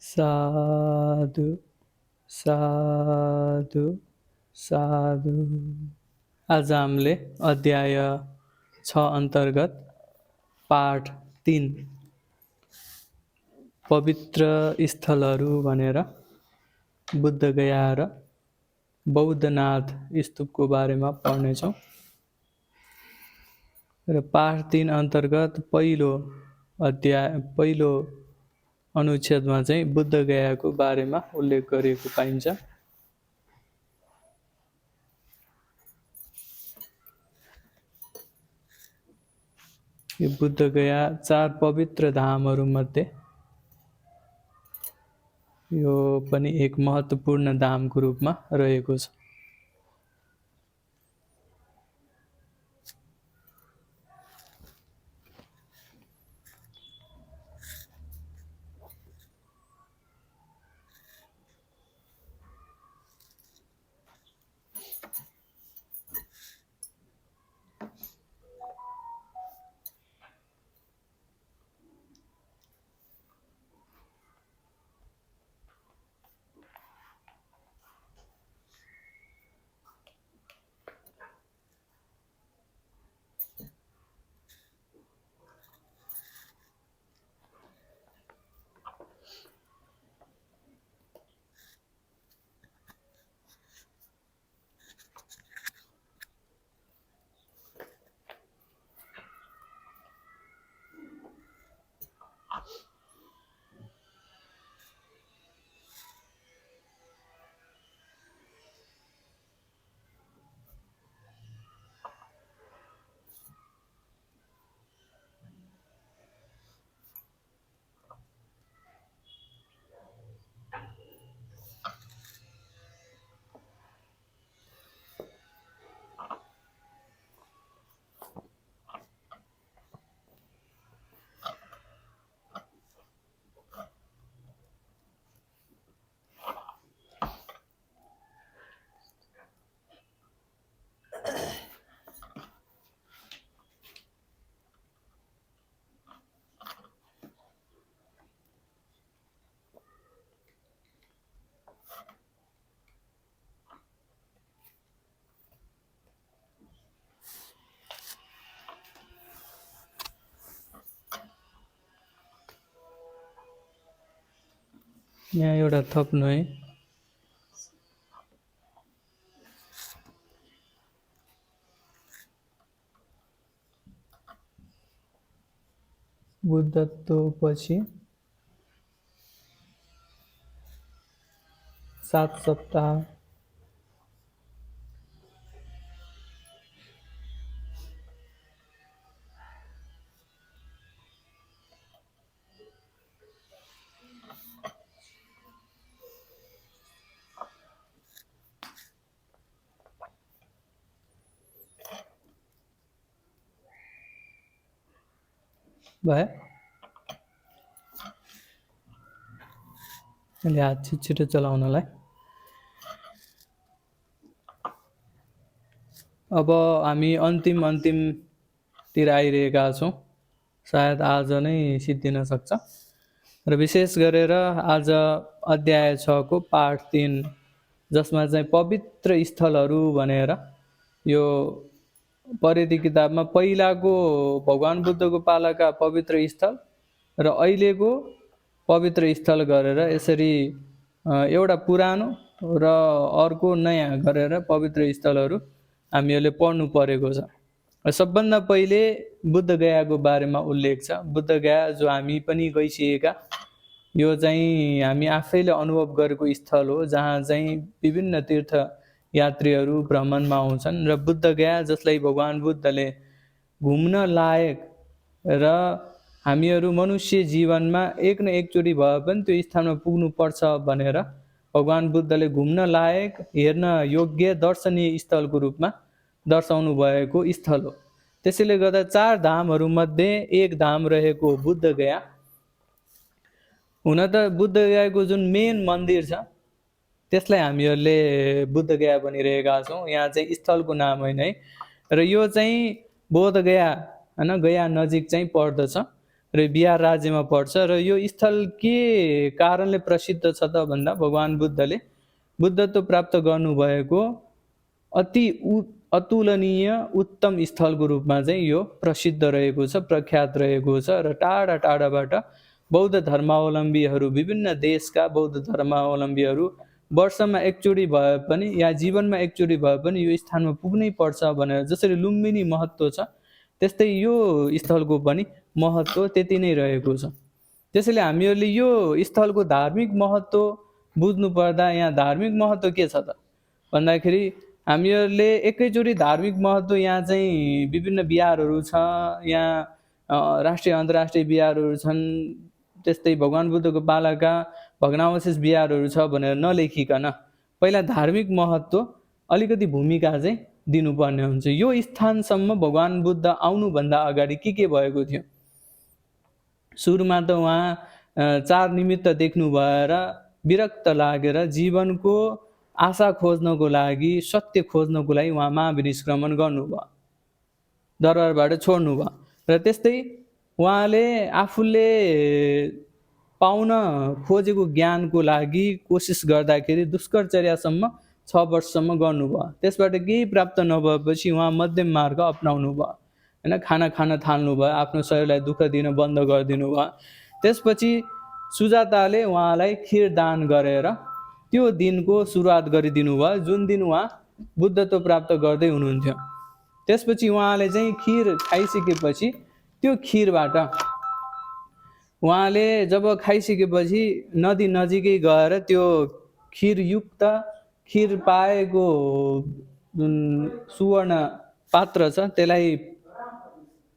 साधु साधु साधु। आज हामीले अध्याय 6 अन्तर्गत पाठ 3 पवित्र स्थलहरू भनेर बुद्धगया र बौद्धनाथ स्तूपको बारेमा पढ्नेछौँ। र पाठ 3 अन्तर्गत पहिलो अनुच्छेदमा चाहिँ बुद्धगयाको बारेमा उल्लेख गरिएको पाइन्छ। यो बुद्धगया 4 पवित्र धामहरूमध्ये यो पनि एक महत्त्वपूर्ण धामको रूपमा रहेको छ। यहाँ एउटा थप्नु है। बुद्धत्वपछि 7 सप्ताह भयो। अहिले हात छिटो चलाउनलाई। अब हामी अन्तिमतिर आइरहेका छौँ। सायद आज नै सिद्धिन सक्छ। र विशेष गरेर आज अध्याय 6 को पाठ 3 जसमा चाहिँ पवित्र स्थलहरू भनेर यो परिधि किताबमा पहिलाको भगवान बुद्धको पालाका पवित्र स्थल र अहिलेको पवित्र स्थल गरेर यसरी एउटा पुरानो र अर्को नयाँ गरेर पवित्र स्थलहरू हामीहरूले पढ्नु परेको छ। सबभन्दा पहिले बुद्धगयाको बारेमा उल्लेख छ। बुद्धगया जो हामी पनि गइसकेका, यो चाहिँ हामी आफैले अनुभव गरेको स्थल हो जहाँ चाहिँ विभिन्न तीर्थ यात्रीहरू भ्रमणमा आउँछन्। र बुद्धगया जसलाई भगवान बुद्धले घुम्न लायक र हामीहरू मनुष्य जीवनमा एक न एकचोटि भए पनि त्यो स्थानमा पुग्नुपर्छ भनेर भगवान बुद्धले घुम्न लायक, हेर्न योग्य दर्शनीय स्थलको रूपमा दर्शाउनु भएको स्थल हो। त्यसैले गर्दा 4 धामहरूमध्ये एक धाम रहेको बुद्धगया। हुन त बुद्धगयाको जुन मेन मन्दिर छ त्यसलाई हामीहरूले बुद्धगया भनिरहेका छौँ। यहाँ चाहिँ स्थलको नाम होइन है। र यो चाहिँ बोधगया हैन, गया नजिक चाहिँ पर्दछ। र बिहार राज्यमा पर्छ। र यो स्थल के कारणले प्रसिद्ध छ त भन्दा भगवान बुद्धले बुद्धत्व प्राप्त गर्नुभएको अति अतुलनीय उत्तम स्थलको रूपमा चाहिँ यो प्रसिद्ध रहेको छ, प्रख्यात रहेको छ। र टाढा टाढाबाट बौद्ध धर्मावलम्बीहरू, विभिन्न देशका बौद्ध धर्मावलम्बीहरू वर्षमा एकचोटि भए पनि या जीवनमा एकचोटि भए पनि यो स्थानमा पुग्नै पर्छ भनेर जसरी लुम्बिनी महत्त्व छ त्यस्तै यो स्थलको पनि महत्त्व त्यति नै रहेको छ। त्यसैले हामीहरूले यो स्थलको धार्मिक महत्त्व बुझ्नु पर्दा यहाँ धार्मिक महत्त्व के छ त भन्दाखेरि हामीहरूले एकैचोटि धार्मिक महत्त्व यहाँ चाहिँ विभिन्न बिहारहरू छ, यहाँ राष्ट्रिय अन्तर्राष्ट्रिय बिहारहरू छन्, त्यस्तै भगवान बुद्धको पालाका भग्नावशेष बिहारहरू छ भनेर नलेखिकन पहिला धार्मिक महत्त्व अलिकति भूमिका चाहिँ दिनुपर्ने हुन्छ। यो स्थानसम्म भगवान बुद्ध आउनुभन्दा अगाडि के भएको थियो? सुरुमा त उहाँ 4 निमित्त देख्नु भएर विरक्त लागेर जीवनको आशा खोज्नको लागि, सत्य खोज्नको लागि उहाँ महाविनिष्क्रमण गर्नुभयो, दरबारबाट छोड्नुभयो। र त्यस्तै उहाँले आफूले पाउन खोजेको ज्ञानको लागि कोसिस गर्दाखेरि दुष्करचर्यासम्म 6 वर्षसम्म गर्नुभयो। त्यसबाट केही प्राप्त नभएपछि उहाँ मध्यम मार्ग अपनाउनु भयो, होइन, खाना खान थाल्नुभयो, आफ्नो शरीरलाई दुःख दिन बन्द गरिदिनु भयो। त्यसपछि सुजाताले उहाँलाई खिर दान गरेर त्यो दिनको सुरुवात गरिदिनु भयो, जुन दिन उहाँ बुद्धत्व प्राप्त गर्दै हुनुहुन्थ्यो। त्यसपछि उहाँले चाहिँ खिर खाइसकेपछि त्यो खिरबाट उहाँले जब खाइसकेपछि नदी नजिकै गएर त्यो खिरयुक्त खिर पाएको जुन सुवर्ण पात्र छ त्यसलाई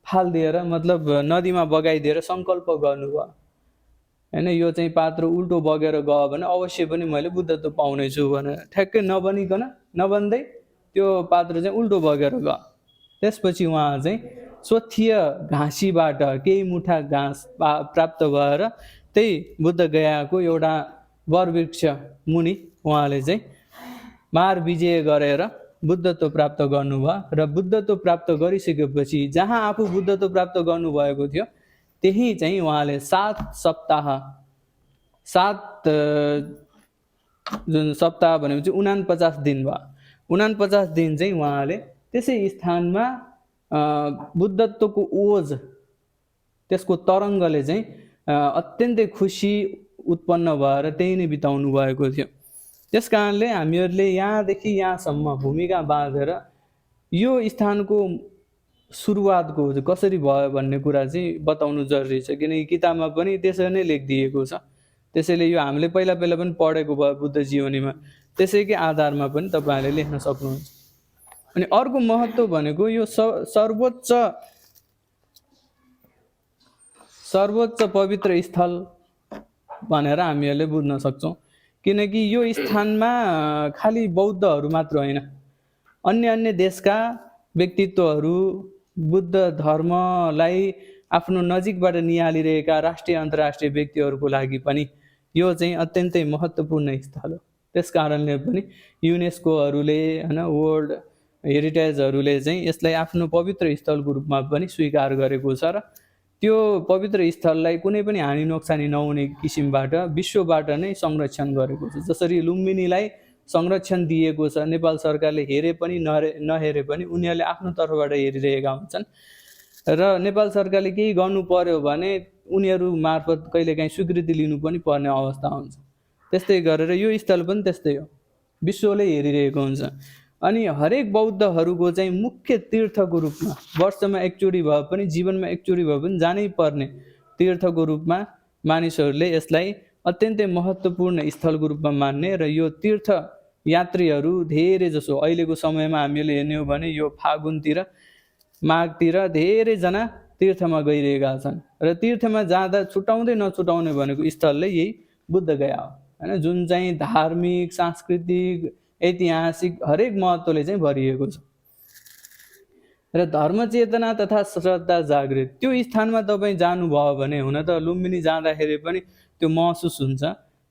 फालिदिएर, मतलब नदीमा बगाइदिएर सङ्कल्प गर्नुभयो, होइन, यो चाहिँ पात्र उल्टो बगेर गयो भने अवश्य पनि मैले बुद्धत्व पाउनेछु भनेर। ठ्याक्कै नबन्दै त्यो पात्र चाहिँ उल्टो बगेर गयो। त्यसपछि उहाँ चाहिँ स्वथीय घाँसीबाट केही मुठा घाँस प्राप्त भएर त्यही बुद्ध गयाको एउटा वरवृक्ष मुनि उहाँले चाहिँ मार विजय गरेर बुद्धत्व प्राप्त गर्नुभयो। र बुद्धत्व प्राप्त गरिसकेपछि जहाँ आफू बुद्धत्व प्राप्त गर्नुभएको थियो त्यही चाहिँ उहाँले 7 सप्ताह जुन सप्ताह भनेपछि 49 दिन भयो, 49 दिन चाहिँ उहाँले त्यसै स्थानमा बुद्धत्वको ओज, त्यसको तरङ्गले चाहिँ अत्यन्तै खुसी उत्पन्न भएर त्यही नै बिताउनु भएको थियो। त्यस कारणले हामीहरूले यहाँदेखि यहाँसम्म भूमिका बाँधेर यो स्थानको सुरुवातको कसरी भयो भन्ने कुरा चाहिँ बताउनु जरुरी छ, किनकि किताबमा पनि त्यसरी नै लेखिदिएको छ। त्यसैले यो हामीले पहिला पनि पढेको भयो बुद्ध जीवनीमा, त्यसैकै आधारमा पनि तपाईँहरूले लेख्न सक्नुहुन्छ। अनि अर्को महत्त्व भनेको यो सर्वोच्च पवित्र स्थल भनेर हामीहरूले बुझ्न सक्छौँ, किनकि यो स्थानमा खालि बौद्धहरू मात्र होइन, अन्य देशका व्यक्तित्वहरू, बुद्ध धर्मलाई आफ्नो नजिकबाट निहालिरहेका राष्ट्रिय अन्तर्राष्ट्रिय व्यक्तिहरूको लागि पनि यो चाहिँ अत्यन्तै महत्त्वपूर्ण स्थल हो। त्यस कारणले पनि युनेस्कोहरूले, होइन, वर्ल्ड हेरिटेजहरूले चाहिँ यसलाई आफ्नो पवित्र स्थलको रूपमा पनि स्वीकार गरेको छ। र त्यो पवित्र स्थललाई कुनै पनि हानि नोक्सानी नहुने किसिमबाट विश्वबाट नै संरक्षण गरेको छ। जसरी लुम्बिनीलाई संरक्षण दिएको छ, नेपाल सरकारले हेरे पनि नहेरे पनि उनीहरूले आफ्नो तर्फबाट हेरिरहेका हुन्छन्। र नेपाल सरकारले केही गर्नु पर्यो भने उनीहरू मार्फत कहिलेकाहीँ स्वीकृति लिनु पनि पर्ने अवस्था हुन्छ। त्यस्तै गरेर यो स्थल पनि त्यस्तै हो, विश्वले हेरिरहेको हुन्छ। अनि हरेक बौद्धहरूको चाहिँ मुख्य तीर्थको रूपमा वर्षमा एकचोटि भए पनि, जीवनमा एकचोटि भए पनि जानै पर्ने तीर्थको रूपमा मानिसहरूले यसलाई अत्यन्तै महत्त्वपूर्ण स्थलको रूपमा मान्ने। र यो तीर्थ यात्रीहरू धेरै जसो अहिलेको समयमा हामीले हेर्ने हो भने यो फागुनतिर, माघतिर धेरैजना तीर्थमा गइरहेका छन्। र तीर्थमा जाँदा छुटाउँदै नछुटाउने भनेको स्थलले यही बुद्ध गया हो, होइन, जुन चाहिँ धार्मिक, सांस्कृतिक, ऐतिहासिक हरेक महत्त्वले चाहिँ भरिएको छ। र धर्मचेतना तथा श्रद्धा जागृत त्यो स्थानमा तपाईँ जानुभयो भने, हुन त लुम्बिनी जाँदाखेरि पनि त्यो महसुस हुन्छ,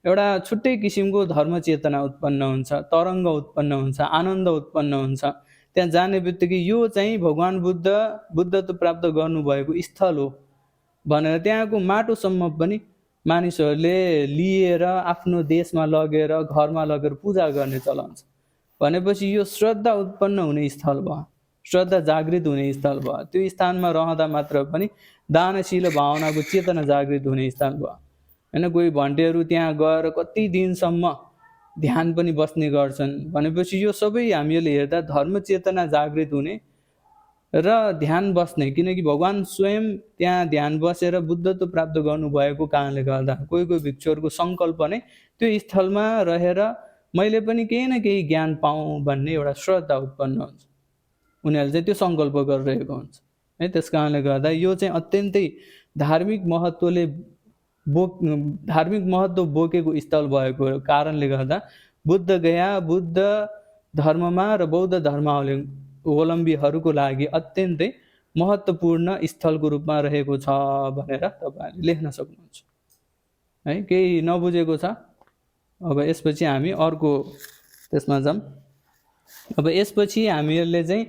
एउटा छुट्टै किसिमको धर्मचेतना उत्पन्न हुन्छ, तरङ्ग उत्पन्न हुन्छ, आनन्द उत्पन्न हुन्छ। त्यहाँ जाने बित्तिकै यो चाहिँ भगवान बुद्धत्व प्राप्त गर्नुभएको स्थल हो भनेर त्यहाँको माटोसम्म पनि मानिसहरूले लिएर आफ्नो देशमा लगेर घरमा लगेर पूजा गर्ने चलन छ। भनेपछि यो श्रद्धा उत्पन्न हुने स्थल भयो, श्रद्धा जागृत हुने स्थल भयो। त्यो स्थानमा रहँदा मात्र पनि दानशील भावनाको चेतना जागृत हुने स्थान भयो होइन। कोही भन्टेहरू त्यहाँ गएर कति दिनसम्म ध्यान पनि बस्ने गर्छन्। भनेपछि यो सबै हामीहरूले हेर्दा धर्म चेतना जागृत हुने र ध्यान बस्ने, किनकि भगवान् स्वयं त्यहाँ ध्यान बसेर बुद्धत्व प्राप्त गर्नुभएको कारणले गर्दा कोही कोही भिक्षुहरूको सङ्कल्प नै त्यो स्थलमा रहेर मैले पनि केही न केही ज्ञान पाऊँ भन्ने एउटा श्रद्धा उत्पन्न हुन्छ। उनीहरूले चाहिँ त्यो सङ्कल्प गरिरहेको हुन्छ है। त्यस कारणले गर्दा यो चाहिँ अत्यन्तै धार्मिक महत्त्व बोकेको स्थल भएको कारणले गर्दा बुद्ध गया बुद्ध धर्ममा र बौद्ध धर्मावलम्बीहरूको लागि अत्यन्तै महत्त्वपूर्ण स्थलको रूपमा रहेको छ भनेर तपाईँहरूले लेख्न सक्नुहुन्छ है। केही नबुझेको छ? अब यसपछि हामी अर्को त्यसमा जाऊँ। अब यसपछि हामीहरूले चाहिँ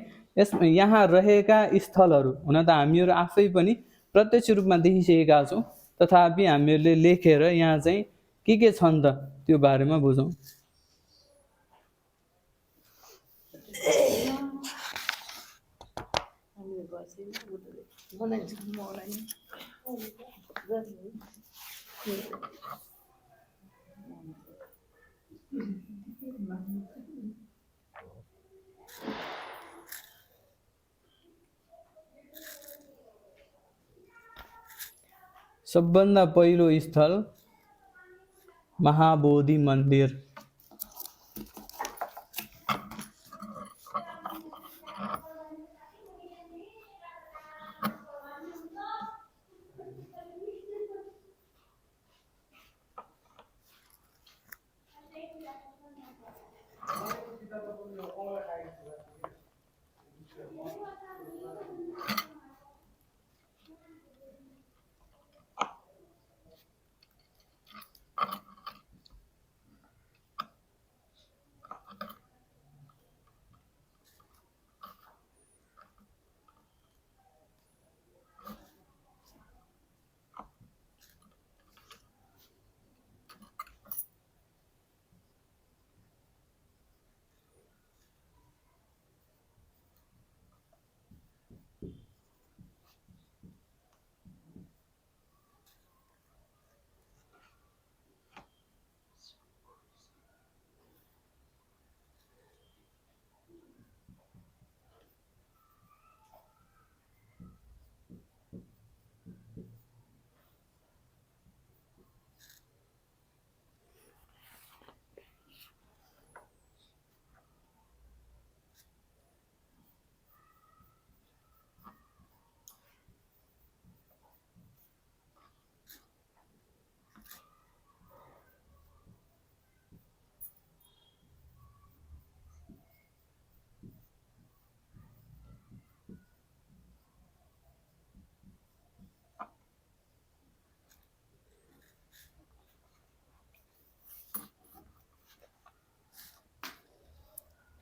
यहाँ रहेका स्थलहरू हुन त हामीहरू आफै पनि प्रत्यक्ष रूपमा देखिसकेका छौँ, तथापि हामीहरूले लेखेर यहाँ चाहिँ के छन् त त्यो बारेमा बुझौँ। सबभन्दा पहिलो स्थल महाबोधि मन्दिर।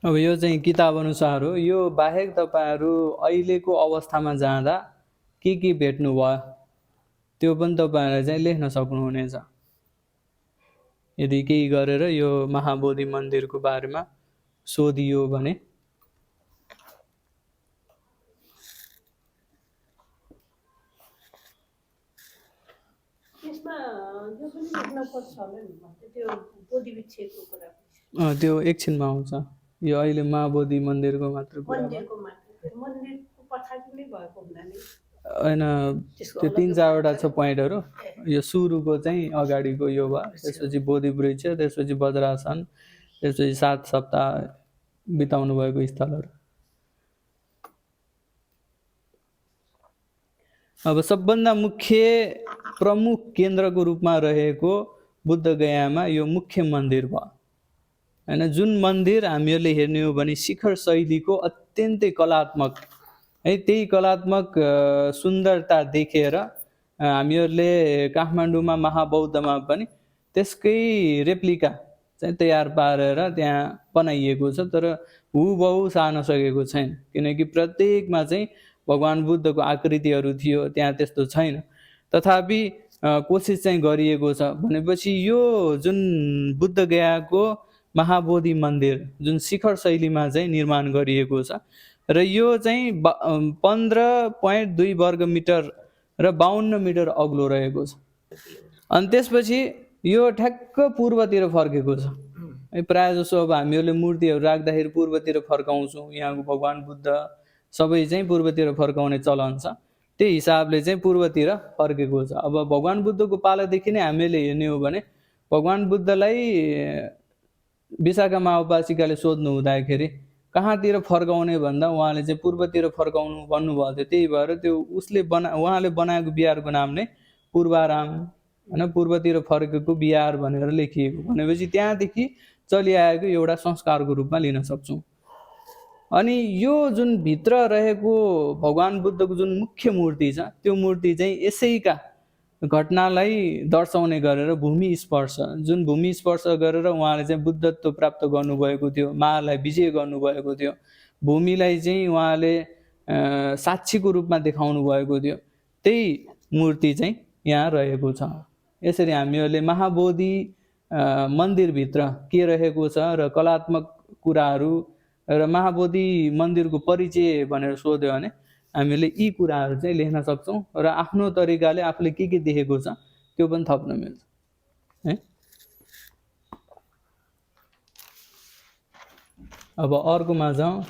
अब यो चाहिँ किताब अनुसार हो। यो बाहेक तपाईँहरू अहिलेको अवस्थामा जाँदा के भेट्नु भयो त्यो पनि तपाईँहरूले चाहिँ लेख्न सक्नुहुनेछ। यदि केही गरेर यो महाबोधि मन्दिरको बारेमा सोधियो भने। त्यो एकछिनमा आउँछ। यो अहिले महाबोधि मन्दिरको मात्र होइन, त्यो 3-4वटा छ पोइन्टहरू। यो सुरुको चाहिँ अगाडिको यो भयो, त्यसपछि बोधि वृक्ष, त्यसपछि वज्रासन, त्यसपछि 7 सप्ताह बिताउनु भएको स्थलहरू। अब सबभन्दा प्रमुख केन्द्रको रूपमा रहेको बुद्ध गयामा यो मुख्य मन्दिर भयो होइन। जुन मन्दिर हामीहरूले हेर्ने हो भने शिखर शैलीको अत्यन्तै कलात्मक है, त्यही कलात्मक सुन्दरता देखेर हामीहरूले काठमाडौँमा महाबौद्धमा पनि त्यसकै रेप्लिका चाहिँ तयार पारेर त्यहाँ बनाइएको छ, तर हुबहु सार्न सकेको छैन। किनकि प्रत्येकमा चाहिँ भगवान् बुद्धको आकृतिहरू थियो, त्यहाँ त्यस्तो छैन। तथापि कोसिस चाहिँ गरिएको छ। भनेपछि यो जुन बुद्ध गयाको महाबोधि मन्दिर जुन शिखर शैलीमा चाहिँ निर्माण गरिएको छ र यो चाहिँ 15.2 वर्ग मिटर र 52 मिटर अग्लो रहेको छ। अनि त्यसपछि यो ठ्याक्क पूर्वतिर फर्केको छ। प्रायः जसो अब हामीहरूले मूर्तिहरू राख्दाखेरि पूर्वतिर फर्काउँछौँ, यहाँको भगवान् बुद्ध सबै चाहिँ पूर्वतिर फर्काउने चलन छ। त्यही हिसाबले चाहिँ पूर्वतिर फर्केको छ। अब भगवान् बुद्धको पालादेखि नै हामीले हेर्ने हो भने भगवान् बुद्धलाई विशाखा माओपासिकाले सोध्नु हुँदाखेरि कहाँतिर फर्काउने भन्दा उहाँले चाहिँ पूर्वतिर फर्काउनु भन्नुभएको थियो। त्यही भएर त्यो उहाँले बनाएको बिहारको नाम नै पूर्वाराम, होइन, पूर्वतिर फर्केको बिहार भनेर लेखिएको। भनेपछि त्यहाँदेखि चलिआएको एउटा संस्कारको रूपमा लिन सक्छौँ। अनि यो जुन भित्र रहेको भगवान् बुद्धको जुन मुख्य मूर्ति छ त्यो मूर्ति चाहिँ यसैका घटनालाई दर्शाउने गरेर भूमि स्पर्श, जुन भूमि स्पर्श गरेर उहाँले चाहिँ बुद्धत्व प्राप्त गर्नुभएको थियो, मायालाई विजय गर्नुभएको थियो, भूमिलाई चाहिँ उहाँले साक्षीको रूपमा देखाउनु भएको थियो, त्यही मूर्ति चाहिँ यहाँ रहेको छ। यसरी हामीहरूले महाबोधि मन्दिरभित्र के रहेको छ र कलात्मक कुराहरू र महाबोधि मन्दिरको परिचय भनेर सोध्यो भने हामीले यी कुराहरू चाहिँ लेख्न सक्छौँ र आफ्नो तरिकाले आफूले के देखेको छ त्यो पनि थप्न मिल्छ है। अब अर्कोमा जाउँ।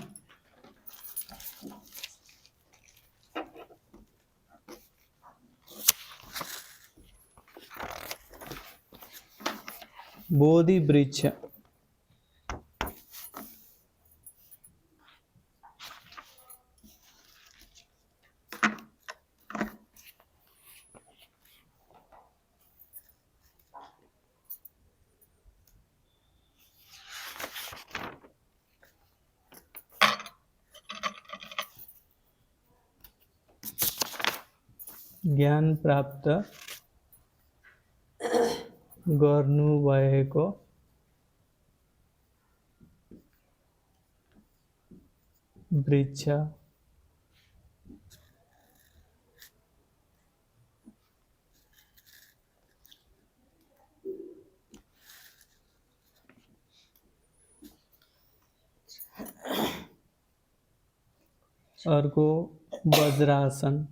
बोधि वृक्ष। ज्ञान प्राप्त गर्नुभएको वृक्ष। अर्को वज्रासन।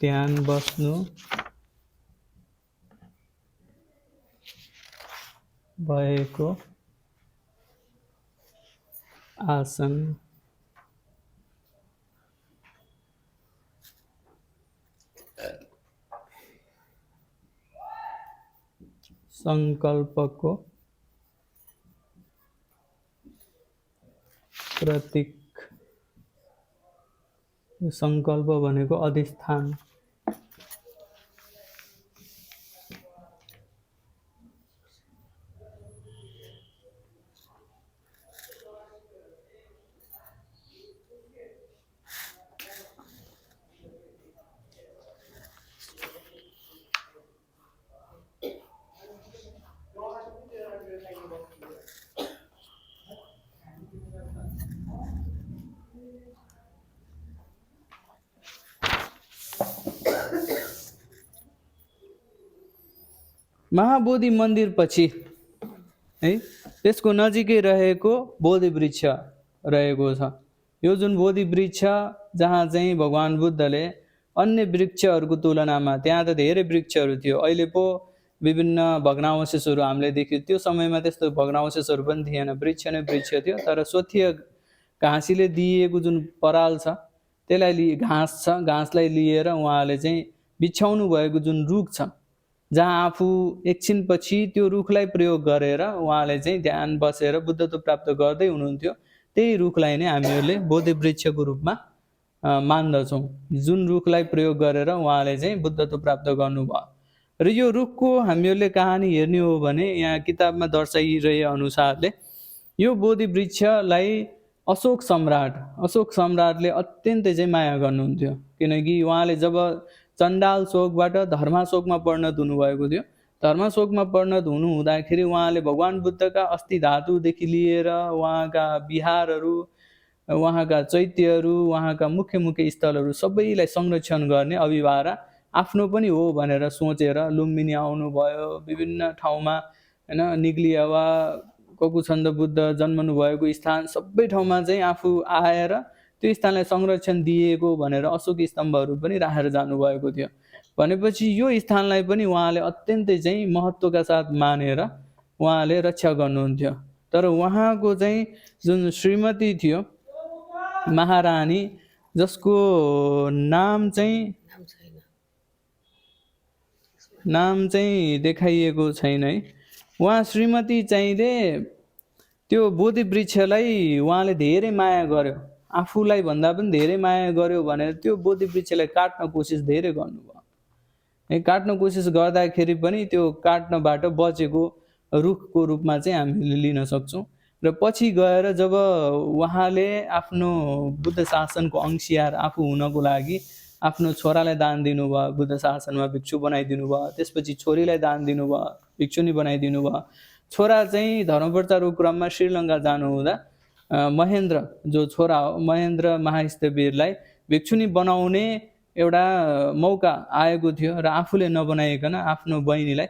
ध्यान बस्नु भएको आसन। संकल्पको प्रतीक। संकल्प भनेको अधिष्ठान। महाबोधि मन्दिर पछि है त्यसको नजिकै रहेको बोधि वृक्ष रहेको छ। यो जुन बोधि वृक्ष जहाँ चाहिँ भगवान् बुद्धले अन्य वृक्षहरूको तुलनामा, त्यहाँ त धेरै वृक्षहरू थियो, अहिले पो विभिन्न भग्नावशेषहरू हामीले देख्यौँ। त्यो समयमा त्यस्तो भग्नावशेषहरू पनि थिएन, वृक्ष नै वृक्ष थियो। तर स्वथीय घाँसीले दिएको जुन पराल छ त्यसलाई घाँस छ, घाँसलाई लिएर उहाँले चाहिँ बिछाउनु भएको जुन रुख छ, जहाँ आफू एकछिनपछि त्यो रुखलाई प्रयोग गरेर उहाँले चाहिँ ध्यान बसेर बुद्धत्व प्राप्त गर्दै हुनुहुन्थ्यो, त्यही रुखलाई नै हामीहरूले बोधि वृक्षको रूपमा मान्दछौँ। जुन रुखलाई प्रयोग गरेर उहाँले चाहिँ बुद्धत्व प्राप्त गर्नुभयो। र यो रुखको हामीहरूले कहानी हेर्ने हो भने यहाँ किताबमा दर्शाइरहे अनुसारले यो बोधि वृक्षलाई अशोक सम्राटले अत्यन्तै चाहिँ माया गर्नुहुन्थ्यो। किनकि उहाँले जब चण्डाल शोकबाट धर्माशोकमा परिणत हुनुभएको थियो धर्मशोकमा परिणत हुनु हुँदाखेरि उहाँले भगवान बुद्धका अस्थि धातुदेखि लिएर उहाँका विहारहरू, उहाँका चैत्यहरू, उहाँका मुख्य मुख्य स्थलहरू सबैलाई संरक्षण गर्ने अभिभारा आफ्नो पनि हो भनेर सोचेर लुम्बिनी आउनुभयो। विभिन्न ठाउँमा हैन, निग्लियावा, ककुछन्द बुद्ध जन्मनु भएको स्थान सबै ठाउँमा चाहिँ आफू आएर त्यो स्थानलाई संरक्षण दिएको भनेर अशोक स्तम्भहरू पनि राखेर जानुभएको थियो। भनेपछि यो स्थानलाई पनि उहाँले अत्यन्तै चाहिँ महत्त्वका साथ मानेर उहाँले रक्षा गर्नुहुन्थ्यो। तर उहाँको चाहिँ जुन श्रीमती थियो महारानी, जसको नाम चाहिँ देखाइएको छैन है, उहाँ श्रीमती चाहिँले त्यो बोधि वृक्षलाई उहाँले धेरै माया गर्यो, आफूलाई भन्दा पनि धेरै माया गर्यो भनेर त्यो बोधि वृक्षलाई काट्न कोसिस धेरै गर्नुभयो है। काट्न कोसिस गर्दाखेरि पनि त्यो काट्नबाट बचेको रुखको रूपमा चाहिँ हामीले लिन सक्छौँ। र पछि गएर जब उहाँले आफ्नो बुद्ध शासनको अंशियार आफू हुनको लागि आफ्नो छोरालाई दान दिनुभयो, बुद्ध शासनमा भिक्षु बनाइदिनु भयो। त्यसपछि छोरीलाई दान दिनुभयो, भिक्षुनी बनाइदिनु भयो। छोरा चाहिँ धर्मप्रचारको क्रममा श्रीलङ्का जानुहुँदा महेन्द्र जो छोरा हो, महेन्द्र महास्थवीरलाई भिक्षुनी बनाउने एउटा मौका आएको थियो र आफूले नबनाइकन आफ्नो बहिनीलाई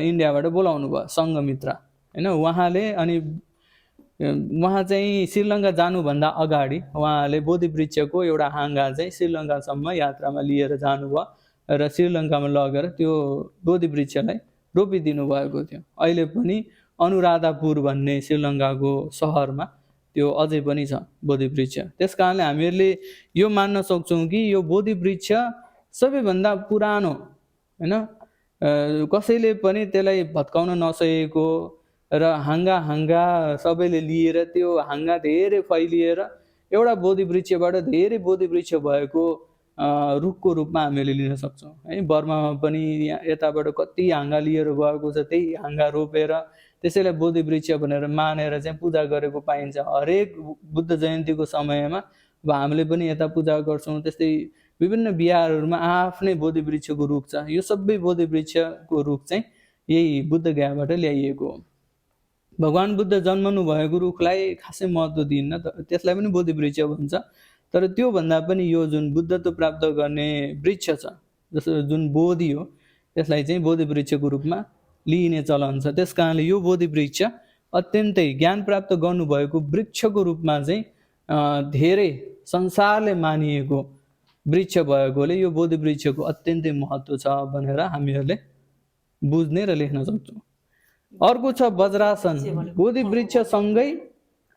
इन्डियाबाट बोलाउनु भयो, सङ्घमित्र हैन। उहाँले अनि उहाँ चाहिँ श्रीलङ्का जानुभन्दा अगाडि उहाँले बोधि वृक्षको एउटा हाँगा चाहिँ श्रीलङ्कासम्म यात्रामा लिएर जानुभयो र श्रीलङ्कामा लगेर त्यो बोधि वृक्षलाई रोपिदिनु भएको थियो। अहिले पनि अनुराधापुर भन्ने श्रीलङ्काको सहरमा त्यो अझै पनि छ बोधि वृक्ष। त्यस कारणले हामीहरूले यो मान्न सक्छौँ कि यो बोधि वृक्ष सबैभन्दा पुरानो हैन, कसैले पनि त्यसलाई भत्काउन नसकेको र हाँगा सबैले लिएर त्यो हाँगा धेरै फैलिएर एउटा बोधि वृक्षबाट धेरै बोधि वृक्ष भएको रुखको रूपमा हामीले लिन सक्छौँ है। बर्मामा पनि यताबाट कति हाँगा लिएर गएको छ, त्यही हाँगा रोपेर त्यसैलाई बोधि वृक्ष भनेर मानेर चाहिँ पूजा गरेको पाइन्छ। हरेक बुद्ध जयन्तीको समयमा अब हामीले पनि यता पूजा गर्छौँ। त्यस्तै विभिन्न बिहारहरूमा आफ्नै बोधि वृक्षको रुख छ। यो सबै बोधि वृक्षको रुख चाहिँ यही बुद्ध गयाबाट ल्याइएको हो। भगवान बुद्ध जन्मनु भएको रुखलाई खासै महत्त्व दिन्न, त्यसलाई पनि बोधि वृक्ष भन्छ। तर त्योभन्दा पनि यो जुन बुद्धत्व प्राप्त गर्ने वृक्ष छ, जस्तो जुन बोधि हो, त्यसलाई चाहिँ बोधि वृक्षको रूपमा लिइने चलन छ। त्यस कारणले यो बोधि वृक्ष अत्यन्तै ज्ञान प्राप्त गर्नुभएको वृक्षको रूपमा चाहिँ धेरै संसारले मानिएको वृक्ष भएकोले यो बोधि वृक्षको अत्यन्तै महत्त्व छ भनेर हामीहरूले बुझ्ने र लेख्न सक्छौँ। अर्को छ वज्रासन। बोधि वृक्षसँगै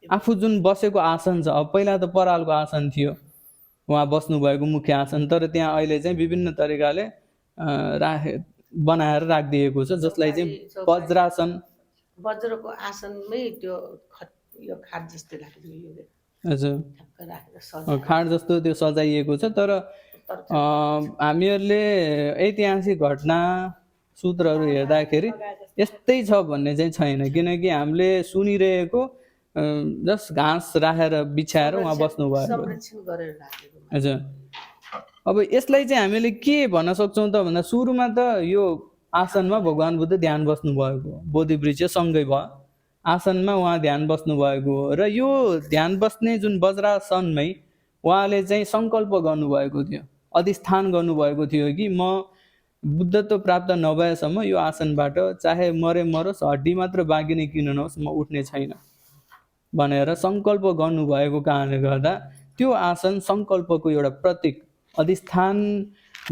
आफू जुन बसेको आसन छ, अब पहिला त परालको आसन थियो उहाँ बस्नुभएको मुख्य आसन, तर त्यहाँ अहिले चाहिँ विभिन्न तरिकाले बनाएर राखिदिएको छ, जसलाई चाहिँ वज्रासन। वज्रको आसनमै त्यो यो खाट जस्तो राखिदियो। हजुर, खाट जस्तो त्यो सजाइएको छ। तर हामीहरूले ऐतिहासिक घटना सूत्रहरू हेर्दाखेरि यस्तै छ भन्ने चाहिँ छैन, किनकि हामीले सुनिरहेको जस्ट घाँस राखेर बिछाएर उहाँ बस्नुभएको। हजुर, अब यसलाई चाहिँ हामीले के भन्न सक्छौँ त भन्दा सुरुमा त यो आसनमा भगवान बुद्ध ध्यान बस्नुभएको, बोधि वृक्ष सँगै भयो, आसनमा उहाँ ध्यान बस्नुभएको हो। र यो ध्यान बस्ने जुन वज्रासनमै उहाँले चाहिँ सङ्कल्प गर्नुभएको थियो, अधिष्ठान गर्नुभएको थियो कि म बुद्धत्व प्राप्त नभएसम्म यो आसनबाट चाहे मरे मरोस्, हड्डी मात्र बाँकी नै किन नहोस्, म उठ्ने छैन भनेर सङ्कल्प गर्नुभएको कारणले गर्दा त्यो आसन सङ्कल्पको एउटा प्रतीक, अधिष्ठान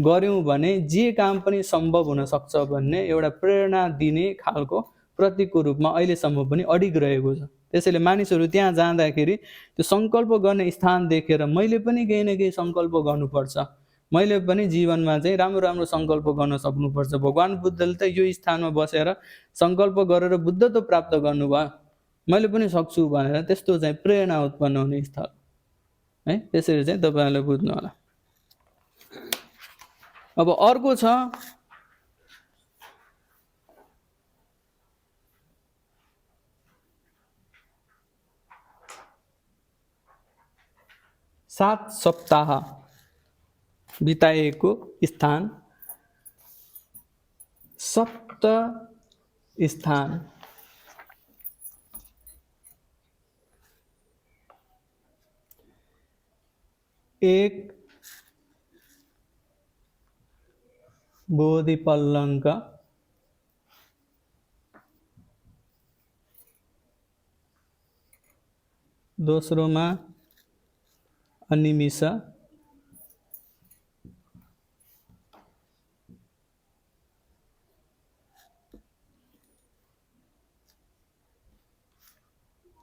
गऱ्यौँ भने जे काम पनि सम्भव हुन सक्छ भन्ने एउटा प्रेरणा दिने खालको प्रतीकको रूपमा अहिलेसम्म पनि अडिग रहेको छ। त्यसैले मानिसहरू त्यहाँ जाँदाखेरि त्यो सङ्कल्प गर्ने स्थान देखेर मैले पनि केही न केही सङ्कल्प गर्नुपर्छ, मैले पनि जीवनमा चाहिँ राम्रो राम्रो सङ्कल्प गर्न सक्नुपर्छ। भगवान बुद्धले त यो स्थानमा बसेर सङ्कल्प गरेर बुद्धत्व प्राप्त गर्नुभयो, मैले पनि सक्छु भनेर त्यस्तो चाहिँ प्रेरणा उत्पन्न हुने स्थल है। त्यसरी चाहिँ तपाईँहरूले बुझ्नु होला। अब अर्को छ सात सप्ताह बिताएको स्थान सप्त स्थान। एक बोधि पल्लंक, दोस्रोमा अनिमिष,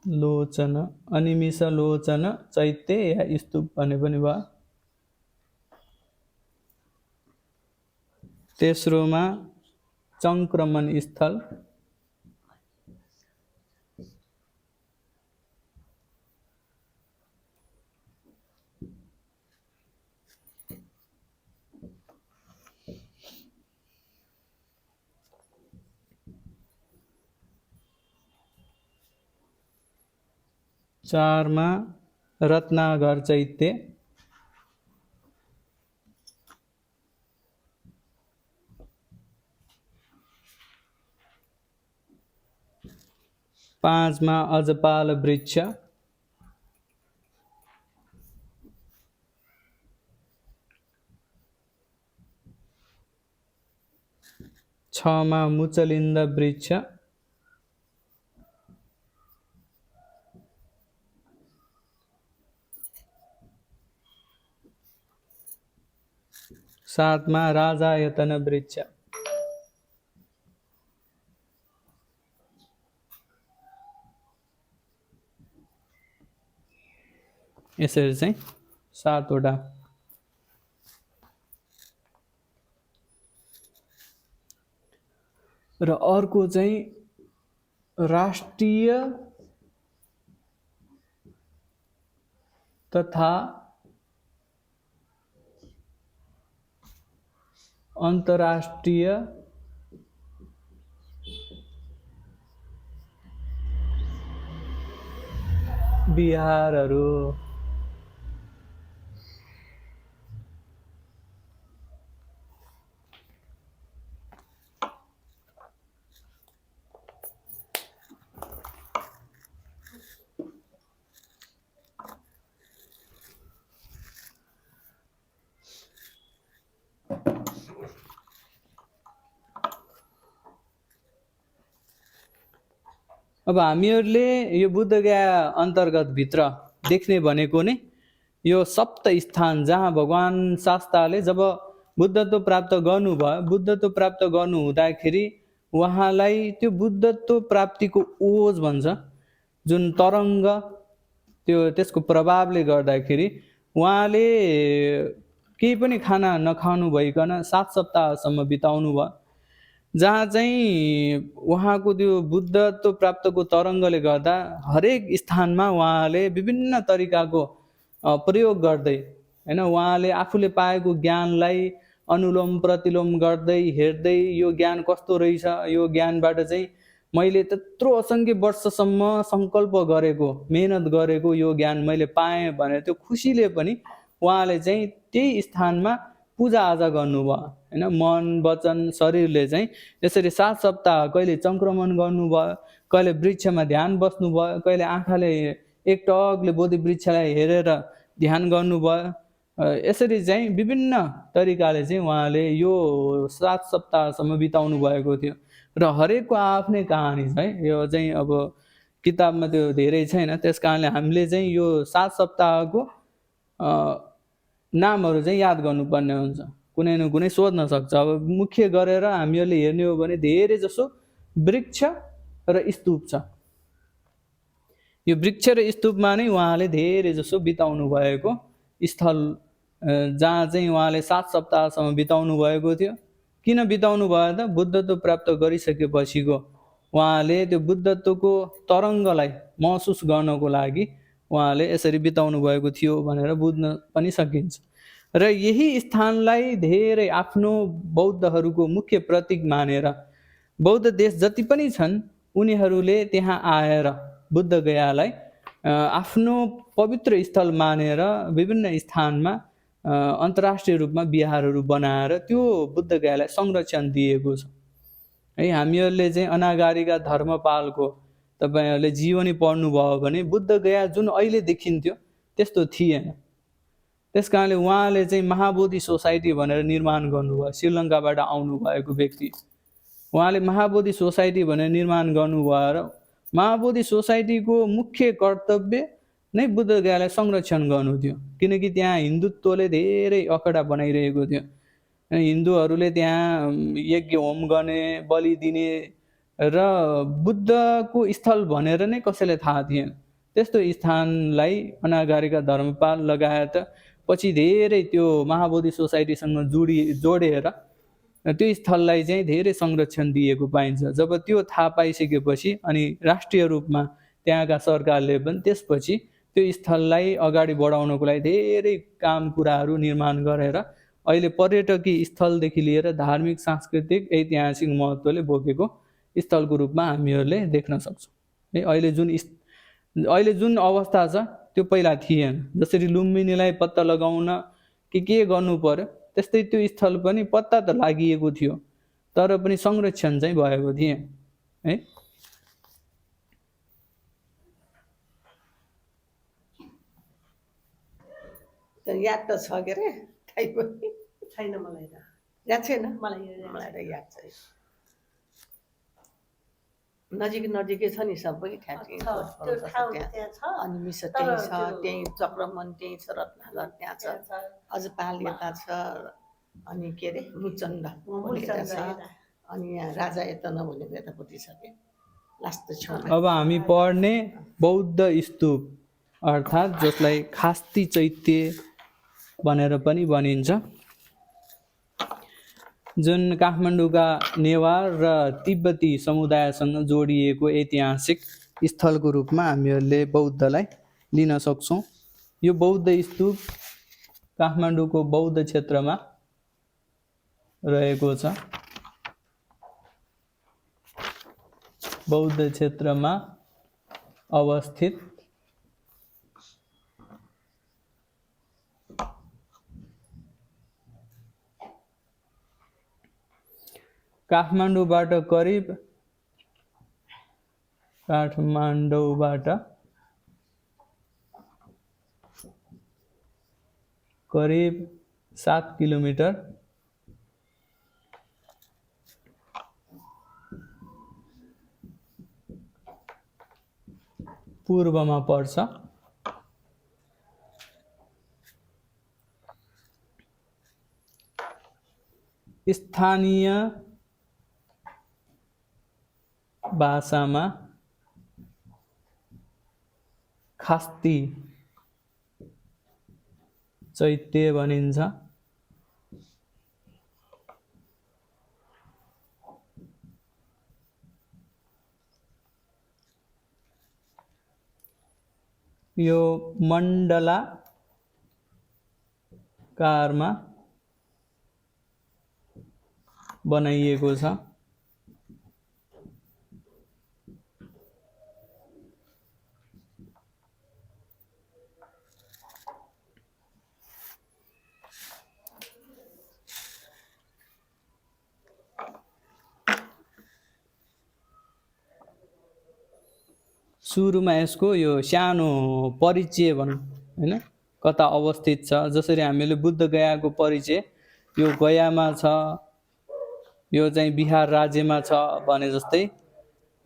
लोचन, अनिमिष लोचन चैत्य या स्तूप भने पनि भयो। तेस्रोमा चङ्क्रमण स्थल, चारमा रत्नागर चैत्य, पाँचमा अजपाल वृक्ष, छमा मुचलिन्द वृक्ष, सातमा राजायतन वृक्ष। यसरी चाहिँ 7वटा। र अर्को चाहिँ राष्ट्रिय तथा अन्तर्राष्ट्रिय बिहारहरू। अब हामीहरूले यो बुद्धगया अन्तर्गत भित्र देख्ने भनेको नै यो सप्त स्थान जहाँ भगवान शास्ताले जब बुद्धत्व प्राप्त गर्नुभयो, बुद्धत्व प्राप्त गर्नु हुँदाखेरि उहाँलाई त्यो बुद्धत्व प्राप्तिको ओज भन्छ जुन तरङ्ग, त्यसको प्रभावले गर्दाखेरि उहाँले केही पनि खाना नखानु भइकन 7 सप्ताहसम्म बिताउनु भयो, जहाँ चाहिँ उहाँको त्यो बुद्धत्व प्राप्तको तरङ्गले गर्दा हरेक स्थानमा उहाँले विभिन्न तरिकाको प्रयोग गर्दै हैन, उहाँले आफूले पाएको ज्ञानलाई अनुलोम प्रतिलोम गर्दै हेर्दै यो ज्ञान कस्तो रहेछ, यो ज्ञानबाट चाहिँ मैले त्यत्रो असङ्ख्य वर्षसम्म सङ्कल्प गरेको, मेहनत गरेको यो ज्ञान मैले पाएँ भनेर त्यो खुसीले पनि उहाँले चाहिँ त्यही स्थानमा पूजाआजा गर्नुभयो हैन। मन वचन शरीरले चाहिँ यसरी 7 सप्ताह कहिले सङ्क्रमण गर्नुभयो, कहिले वृक्षमा ध्यान बस्नुभयो, कहिले आँखाले एकटकले बोधि वृक्षलाई हेरेर ध्यान गर्नुभयो। यसरी चाहिँ विभिन्न तरिकाले चाहिँ उहाँले यो 7 सप्ताहसम्म बिताउनु भएको थियो। र हरेकको आफ्नै कहानी छ है, यो चाहिँ अब किताबमा त्यो धेरै छैन, त्यस कारणले हामीले चाहिँ यो 7 सप्ताहको नामहरू चाहिँ याद गर्नुपर्ने हुन्छ, कुनै न कुनै सोध्न सक्छ। अब मुख्य गरेर हामीहरूले हेर्ने हो भने धेरै जसो वृक्ष र स्तूप छ। यो वृक्ष र स्तूपमा नै उहाँले धेरै जसो बिताउनु भएको स्थल, जहाँ चाहिँ उहाँले 7 सप्ताहसम्म बिताउनु भएको थियो। किन बिताउनु भयो त? बुद्धत्व प्राप्त गरिसकेपछिको उहाँले त्यो बुद्धत्वको तरङ्गलाई महसुस गर्नको लागि उहाँले यसरी बिताउनु भएको थियो भनेर बुझ्न पनि सकिन्छ। र यही स्थानलाई धेरै आफ्नो बौद्धहरूको मुख्य प्रतीक मानेर बौद्ध देश जति पनि छन् उनीहरूले त्यहाँ आएर बुद्धगयालाई आफ्नो पवित्र स्थल मानेर विभिन्न स्थानमा अन्तर्राष्ट्रिय रूपमा बिहारहरू बनाएर त्यो बुद्धगयालाई संरक्षण दिएको छ। है। हामीहरूले चाहिँ अनागारिका धर्मपालको तपाईँहरूले जीवनी पढ्नुभयो भने बुद्ध गया जुन अहिले देखिन्थ्यो त्यस्तो थिएन। त्यस कारणले उहाँले चाहिँ महाबोधि सोसाइटी भनेर निर्माण गर्नुभयो। श्रीलङ्काबाट आउनुभएको व्यक्ति उहाँले महाबोधि सोसाइटी भनेर निर्माण गर्नुभयो र महाबोधि सोसाइटीको मुख्य कर्तव्य नै बुद्ध गयालाई संरक्षण गर्नु थियो, किनकि त्यहाँ हिन्दुत्वले धेरै अखडा बनाइरहेको थियो। हिन्दूहरूले त्यहाँ यज्ञ होम गर्ने, बलि दिने र बुद्धको स्थल भनेर नै कसैलाई थाहा थिएन। त्यस्तो स्थानलाई अनागारिका धर्मपाल लगायत पछि धेरै त्यो महाबोधि सोसाइटीसँग जोडेर त्यो स्थललाई चाहिँ धेरै संरक्षण दिएको पाइन्छ। जब त्यो थाहा पाइसकेपछि अनि राष्ट्रिय रूपमा त्यहाँका सरकारले पनि त्यसपछि त्यो स्थललाई अगाडि बढाउनको लागि धेरै काम कुराहरू निर्माण गरेर अहिले पर्यटकीय स्थलदेखि लिएर धार्मिक, सांस्कृतिक, ऐतिहासिक महत्त्वले बोकेको स्थलको रूपमा हामीहरूले देख्न सक्छौँ है। अहिले जुन अवस्था छ त्यो पहिला थिएन। जसरी लुम्बिनीलाई पत्ता लगाउन के गर्नु पर्यो त्यस्तै त्यो स्थल पनि पत्ता त लागिएको थियो तर पनि संरक्षण चाहिँ भएको थिएन है। याद त छ के अरे थाहै पनि छैन मलाई त, याद छैन। मलाई त याद छ। नजिकै छ नि सबै त्यो ठाउँ त्यहाँ छ। अनि मिसो त्यहीँ छ, त्यहीँ चक्रमन त्यहीँ छ, रत्नगर त्यहाँ छ, अझ पाल यता छ, अनि के अरे मुचन्द छ, अनि यहाँ राजा यता नभनेको यतापट्टि छ के लास्ट छेउमा। अब हामी पढ्ने बौद्ध स्तूप अर्थात् जसलाई खास्ती चैत्य भनेर पनि भनिन्छ, जुन काठमाडौँका नेवार र तिब्बती समुदायसँग जोडिएको ऐतिहासिक स्थलको रूपमा हामीहरूले बौद्धलाई लिन सक्छौँ। यो बौद्ध स्तूप काठमाडौँको बौद्ध क्षेत्रमा रहेको छ। बौद्ध क्षेत्रमा अवस्थित काठमाडौँबाट करिब 7 किलोमिटर पूर्वमा पर्छ। स्थानीय भाषामा खास्ती चैत्य भनिन्छ। यो मण्डलाकारमा बनाइएको छ। सुरुमा यसको यो सानो परिचय भनौँ हैन, कता अवस्थित छ। जसरी हामीले बुद्ध गयाको परिचय यो गयामा छ, यो चाहिँ बिहार राज्यमा छ भने जस्तै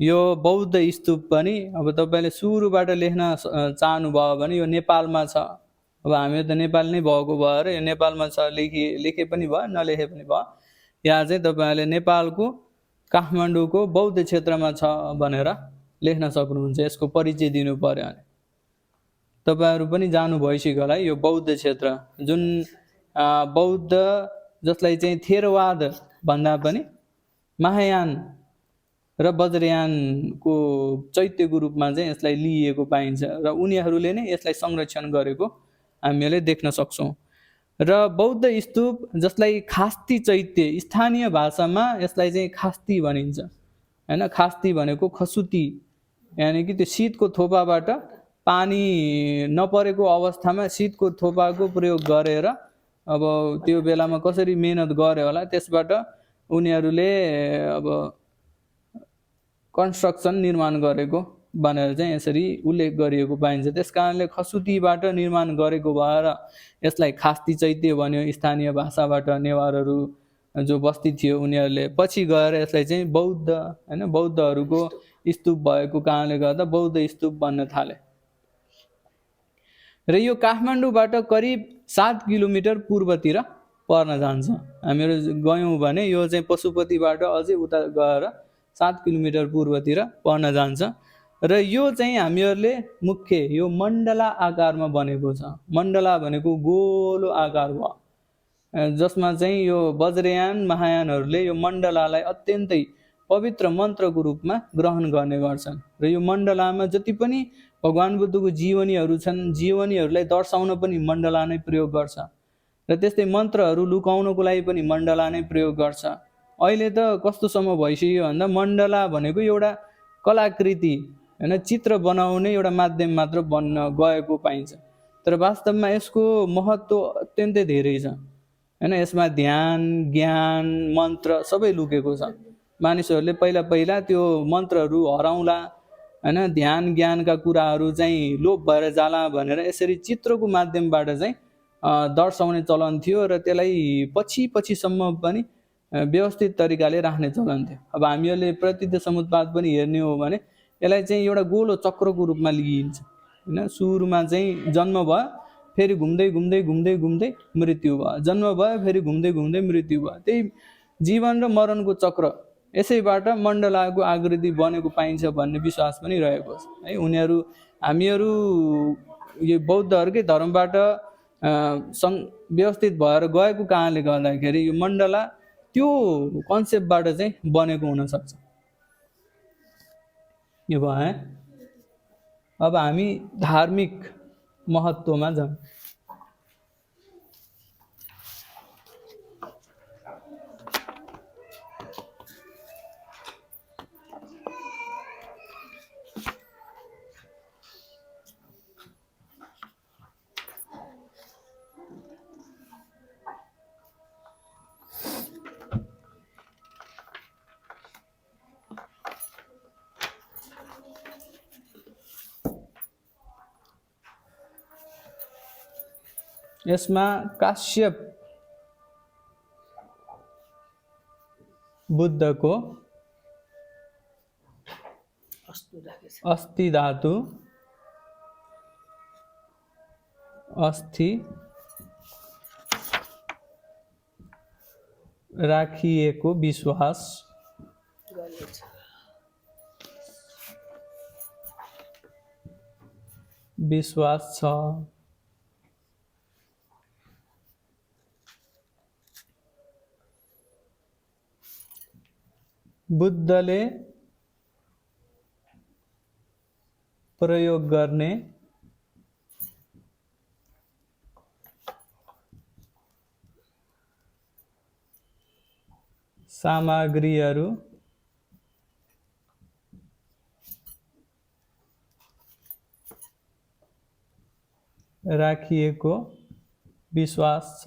यो बौद्ध स्तूप पनि अब तपाईले सुरुबाट लेख्न चाहनुभयो भने यो नेपालमा छ। अब हामी त नेपाल नै भएको भएर यो नेपालमा छ, लेखे पनि भयो नलेखे पनि भयो। यहाँ चाहिँ तपाईहरुले नेपालको काठमाडौँको बौद्ध क्षेत्रमा छ भनेर लेख्न सक्नुहुन्छ। यसको परिचय दिनु पर्यो भने तपाईहरु पनि जानु भइसक्यो होला। यो बौद्ध क्षेत्र जुन बौद्ध जसलाई चाहिँ थेरवाद भन्दा पनि महायान र वज्रयानको चैत्यको रूपमा चाहिँ यसलाई लिइएको पाइन्छ र उनीहरूले नै यसलाई संरक्षण गरेको हामीले देख्न सक्छौं। र बौद्ध स्तूप जसलाई खास्ती चैत्य, स्थानीय भाषामा यसलाई चाहिँ खास्ती भनिन्छ हैन। खास्ती भनेको खसुती, यानी कि त्यो शीतको थोपाबाट पानी नपरेको अवस्थामा शीतको थोपाको प्रयोग गरेर अब त्यो बेलामा कसरी मेहनत गरे होला त्यसबाट उनीहरूले अब कन्स्ट्रक्सन निर्माण गरेको भनेर चाहिँ यसरी उल्लेख गरिएको पाइन्छ। त्यस कारणले खसुतीबाट निर्माण गरेको भएर यसलाई खास्ती चैत्य भन्यो। स्थानीय भाषाबाट नेवारहरू जो बस्ती थियो उनीहरूले पछि गएर यसलाई चाहिँ बौद्ध हैन बौद्धहरूको स्तूप भएको कारणले गर्दा बौद्ध स्तूप भन्न थाले। र यो काठमाडौँबाट करिब 7 किलोमिटर पूर्वतिर पर्न जान्छ। हामीहरू गयौँ भने यो चाहिँ पशुपतिबाट अझै उता गएर 7 किलोमिटर पूर्वतिर पर्न जान्छ। र यो चाहिँ हामीहरूले मुख्य यो मण्डला आकारमा बनेको छ। मण्डला भनेको गोलो आकार भयो, जसमा चाहिँ यो वज्रयान महायानहरूले यो मण्डलालाई अत्यन्तै पवित्र मन्त्रको रूपमा ग्रहण गर्ने गर्छन्। र यो मण्डलामा जति पनि भगवान बुद्धको जीवनीहरू छन्, जीवनीहरूलाई दर्शाउन पनि मण्डला नै प्रयोग गर्छ। र त्यस्तै मन्त्रहरू लुकाउनको लागि पनि मण्डला नै प्रयोग गर्छ। अहिले त कस्तोसम्म भइसक्यो भन्दा मण्डला भनेको एउटा कलाकृति हैन, चित्र बनाउने एउटा माध्यम मात्र बन्न गएको पाइन्छ। तर वास्तवमा यसको महत्त्व अत्यन्तै धेरै छ हैन। यसमा ध्यान, ज्ञान, मन्त्र सबै लुकेको छ। मानिसहरूले पहिला पहिला त्यो मन्त्रहरू हराउँला हैन, ध्यान ज्ञानका कुराहरू चाहिँ लोप भएर जाला भनेर यसरी चित्रको माध्यमबाट चाहिँ दर्शाउने चलन थियो। र त्यसलाई पछिसम्म पनि व्यवस्थित तरिकाले राख्ने चलन थियो। अब हामीहरूले प्रतीत समुत्पाद पनि हेर्ने हो भने यसलाई चाहिँ एउटा गोलो चक्रको रूपमा लिइन्छ हैन। सुरुमा चाहिँ जन्म भयो, फेरि घुम्दै घुम्दै घुम्दै घुम्दै मृत्यु भयो, जन्म भयो, फेरि घुम्दै घुम्दै मृत्यु भयो। त्यही जीवन र मरणको चक्र, यसैबाट मण्डलाको आकृति बनेको पाइन्छ भन्ने विश्वास पनि रहेको छ है। हामीहरू यो बौद्धहरूकै धर्मबाट व्यवस्थित भएर गएको कारणले गर्दाखेरि यो मण्डला त्यो कन्सेप्टबाट चाहिँ बनेको हुनसक्छ। यो भयो। अब हामी धार्मिक महत्त्वमा जाउँ। यसमा काश्यप बुद्धको अस्थि धातु, अस्थि राखिएको विश्वास छ। बुद्धले प्रयोग गर्ने सामग्रीहरू राखिएको विश्वास छ।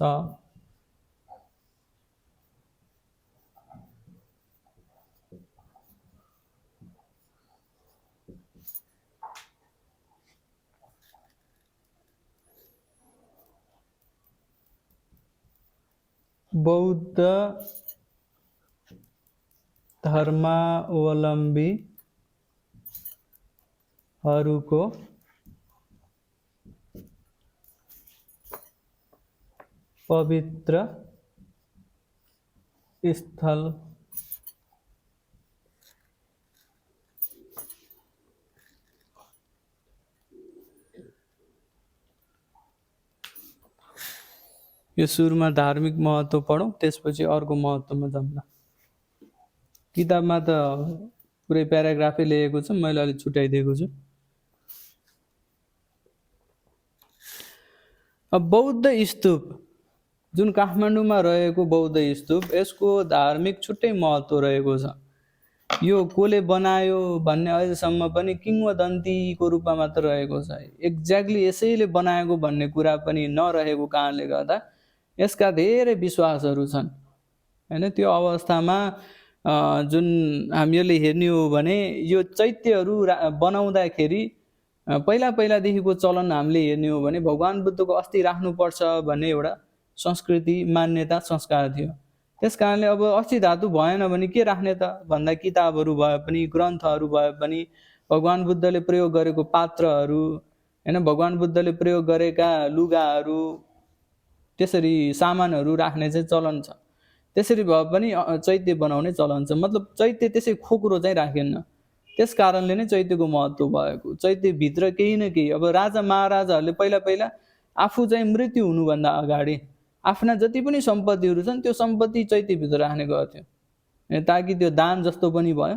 बौद्ध धर्मावलम्बीहरूको पवित्र स्थल यो सुरुमा धार्मिक महत्त्व पढौँ, त्यसपछि अर्को महत्त्वमा जाउँला। किताबमा त पुरै प्याराग्राफै लेखेको छ, मैले अलिक छुट्याइदिएको छु। अब बौद्ध स्तूप जुन काठमाडौँमा रहेको बौद्ध स्तूप, यसको धार्मिक छुट्टै महत्त्व रहेको छ। यो कसले बनायो भन्ने अहिलेसम्म पनि किंवदन्तीको रूपमा मात्र रहेको छ। एक्ज्याक्टली यसैले बनाएको भन्ने कुरा पनि नरहेको कारणले गर्दा यसका धेरै विश्वासहरू छन् हैन। त्यो अवस्थामा जुन हामीहरूले हेर्ने हो भने यो चैत्यहरू बनाउँदाखेरि पहिला पहिलादेखिको चलन हामीले हेर्ने हो भने भगवान् बुद्धको अस्थि राख्नुपर्छ भन्ने एउटा संस्कृति मान्यता संस्कार थियो। त्यस कारणले अब अस्थि धातु भएन भने के राख्ने त भन्दा किताबहरू भए पनि ग्रन्थहरू भए पनि भगवान् बुद्धले प्रयोग गरेको पात्रहरू होइन भगवान् बुद्धले प्रयोग गरेका लुगाहरू त्यसरी सामानहरू राख्ने चाहिँ चलन छ। त्यसरी भए पनि चैत्य बनाउने चलन छ। मतलब चैत्य त्यसै खोक्रो चाहिँ राखेन। त्यस कारणले नै चैत्यको महत्त्व भएको। चैत्यभित्र केही न केही अब राजा महाराजाहरूले पहिला पहिला आफू चाहिँ मृत्यु हुनुभन्दा अगाडि आफ्ना जति पनि सम्पत्तिहरू छन् त्यो सम्पत्ति चैत्यभित्र राख्ने गर्थ्यो ताकि त्यो दान जस्तो पनि भयो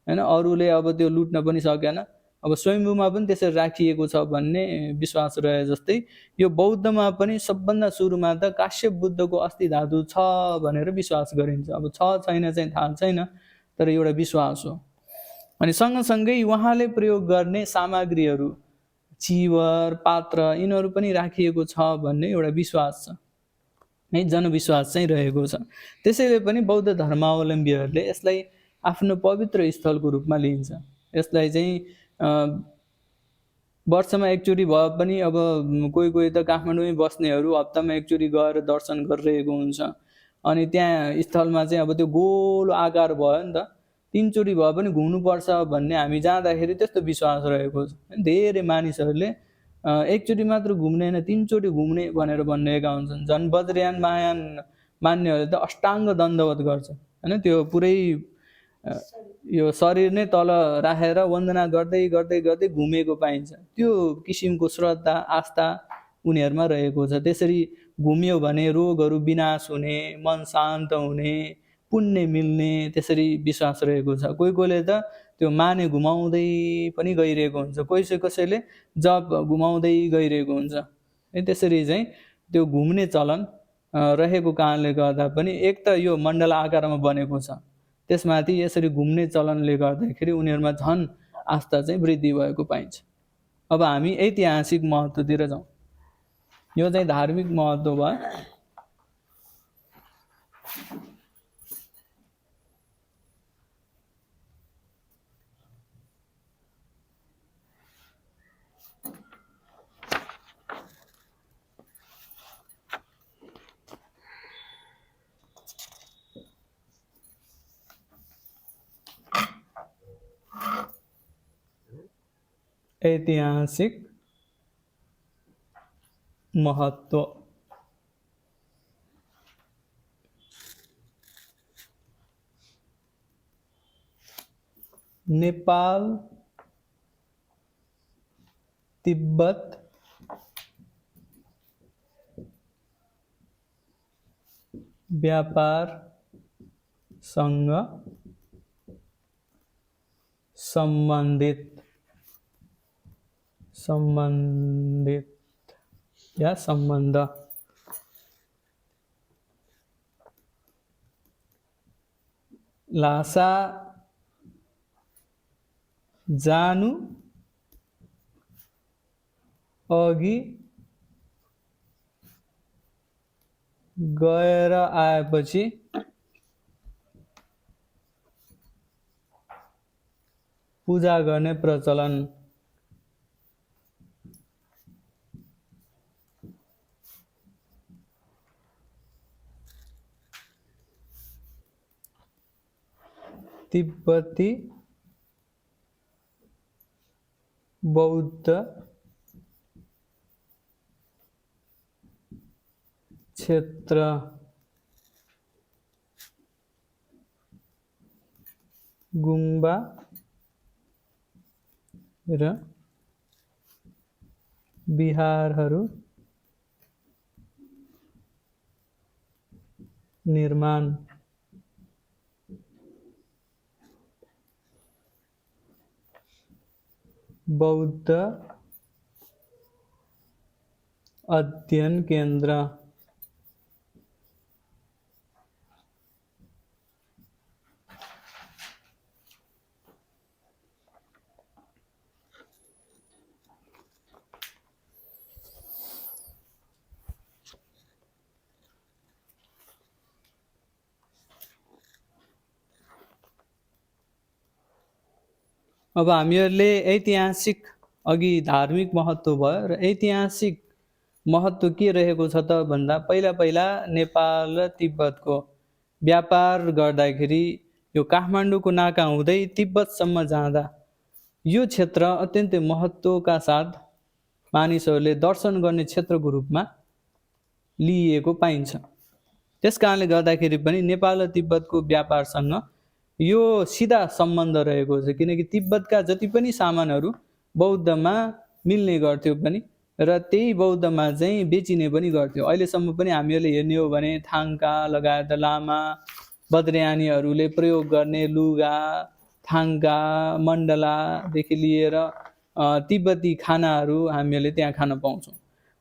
होइन अरूले अब त्यो लुट्न पनि सकेन। अब स्वयम्भूमा पनि त्यसरी राखिएको छ भन्ने विश्वास रहे जस्तै यो बौद्धमा पनि सबभन्दा सुरुमा त काश्यप बुद्धको अस्थि धातु छ भनेर विश्वास गरिन्छ। अब छ छैन चाहिँ थाहा छैन तर एउटा विश्वास हो। अनि सँगसँगै उहाँले प्रयोग गर्ने सामग्रीहरू चिवर पात्र यिनीहरू पनि राखिएको छ भन्ने एउटा विश्वास छ है जनविश्वास चाहिँ रहेको छ। त्यसैले पनि बौद्ध धर्मावलम्बीहरूले यसलाई आफ्नो पवित्र स्थलको रूपमा लिन्छ। यसलाई चाहिँ वर्षमा एकचोटि भए पनि अब कोही कोही त काठमाडौँमै बस्नेहरू हप्तामा एकचोटि गएर दर्शन गरिरहेको हुन्छ। अनि त्यहाँ स्थलमा चाहिँ अब त्यो गोलो आकार भयो नि त तीनचोटि भए पनि घुम्नुपर्छ भन्ने हामी जाँदाखेरि त्यस्तो विश्वास रहेको छ। धेरै मानिसहरूले एकचोटि मात्र घुम्ने होइन तीनचोटि घुम्ने भनेर भनिरहेका हुन्छन्। झन् वज्रयान महायान मान्नेहरूले त अष्टाङ्ग दण्डवत गर्छ होइन त्यो पुरै यो शरीर नै तल राखेर वन्दना गर्दै गर्दै गर्दै घुमेको पाइन्छ। त्यो किसिमको श्रद्धा आस्था उनीहरूमा रहेको छ। त्यसरी घुम्यो भने रोगहरू विनाश हुने मन शान्त हुने पुण्य मिल्ने त्यसरी विश्वास रहेको छ। कोही कोहीले त त्यो माने घुमाउँदै पनि गइरहेको हुन्छ कसैले जप घुमाउँदै गइरहेको हुन्छ। त्यसरी चाहिँ त्यो घुम्ने चलन रहेको कारणले गर्दा पनि एक त यो मण्डल आकारमा बनेको छ त्यसमाथि यसरी घुम्ने चलनले गर्दाखेरि उनीहरूमा झन् आस्था चाहिँ वृद्धि भएको पाइन्छ। अब हामी ऐतिहासिक महत्त्वतिर जाउँ। यो चाहिँ धार्मिक महत्त्व भयो। ऐतिहासिक महत्त्व नेपाल तिब्बत व्यापारसँग संबंधित या संबंध ल्हासा जानु अघि गएर आएपछि पूजा गर्ने प्रचलन। तिब्बती बौद्ध क्षेत्र गुम्बा र विहारहरू निर्माण बौद्ध अध्ययन केन्द्र अब हामीहरूले ऐतिहासिक अघि धार्मिक महत्त्व भयो र ऐतिहासिक महत्त्व के रहेको छ त भन्दा पहिला नेपाल र तिब्बतको व्यापार गर्दाखेरि यो काठमाडौँको नाका हुँदै तिब्बतसम्म जाँदा यो क्षेत्र अत्यन्तै महत्त्वका साथ मानिसहरूले दर्शन गर्ने क्षेत्रको रूपमा लिइएको पाइन्छ। त्यस कारणले गर्दाखेरि पनि नेपाल र तिब्बतको व्यापारसँग यो सिधा सम्बन्ध रहेको छ, किनकि तिब्बतका जति पनि सामानहरू बौद्धमा मिल्ने गर्थ्यो पनि र त्यही बौद्धमा चाहिँ बेचिने पनि गर्थ्यो। अहिलेसम्म पनि हामीहरूले हेर्ने हो भने थाङ्का लगायत लामा बद्रियानीहरूले प्रयोग गर्ने लुगा, थाङ्का, मण्डलादेखि लिएर तिब्बती खानाहरू हामीहरूले त्यहाँ खान पाउँछौँ।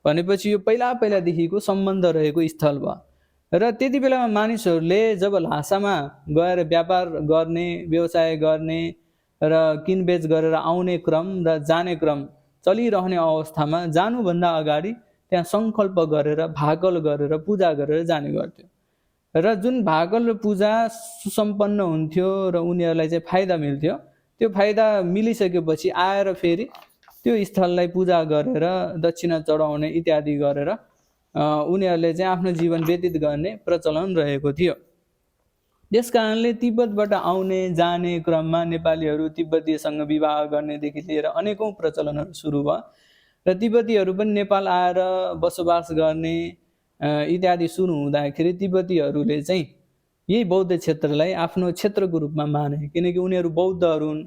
भनेपछि यो पहिलादेखिको सम्बन्ध रहेको स्थल भयो र त्यति बेलामा मानिसहरूले जब ल्हासामा गएर व्यापार गर्ने, व्यवसाय गर्ने र किनबेच गरेर आउने क्रम र जाने क्रम चलिरहने अवस्थामा जानुभन्दा अगाडि त्यहाँ सङ्कल्प गरेर भाकल गरेर पूजा गरेर जाने गर्थ्यो र जुन भाकल र पूजा सुसम्पन्न हुन्थ्यो र उनीहरूलाई चाहिँ फाइदा मिल्थ्यो। त्यो फाइदा मिलिसकेपछि आएर फेरि त्यो स्थललाई पूजा गरेर दक्षिणा चढाउने इत्यादि गरेर उनीहरूले चाहिँ आफ्नो जीवन व्यतीत गर्ने प्रचलन रहेको थियो। त्यस कारणले तिब्बतबाट आउने जाने क्रममा नेपालीहरू तिब्बतीसँग विवाह गर्नेदेखि लिएर अनेकौँ प्रचलनहरू सुरु भयो र तिब्बतीहरू पनि नेपाल आएर बसोबास गर्ने इत्यादि सुरु हुँदाखेरि तिब्बतीहरूले चाहिँ यही बौद्ध क्षेत्रलाई आफ्नो क्षेत्रको रूपमा माने, किनकि उनीहरू बौद्धहरू हुन्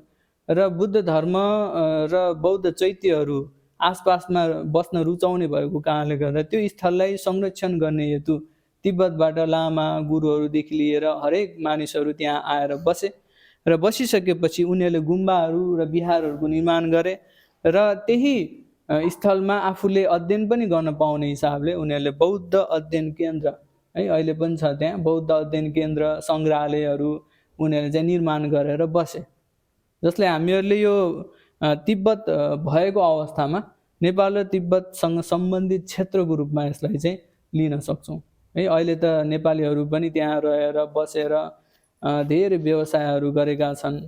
र बुद्ध धर्म र बौद्ध चैत्यहरू आसपासमा बस्न रुचाउने भएको कारणले गर्दा त्यो स्थललाई संरक्षण गर्ने हेतु तिब्बतबाट लामा गुरुहरूदेखि लिएर हरेक मानिसहरू त्यहाँ आएर बसे र बसिसकेपछि उनीहरूले गुम्बाहरू र विहारहरूको निर्माण गरे र त्यही स्थलमा आफूले अध्ययन पनि गर्न पाउने हिसाबले उनीहरूले बौद्ध अध्ययन केन्द्र है अहिले पनि छ त्यहाँ बौद्ध अध्ययन केन्द्र सङ्ग्रहालयहरू उनीहरूले चाहिँ निर्माण गरेर बसे, जसले हामीहरूले यो तिब्बत भएको अवस्थामा नेपाल र तिब्बतसँग सम्बन्धित क्षेत्रको रूपमा यसलाई चाहिँ लिन सक्छौँ है। अहिले त नेपालीहरू पनि त्यहाँ रहेर बसेर धेरै व्यवसायहरू गरेका छन्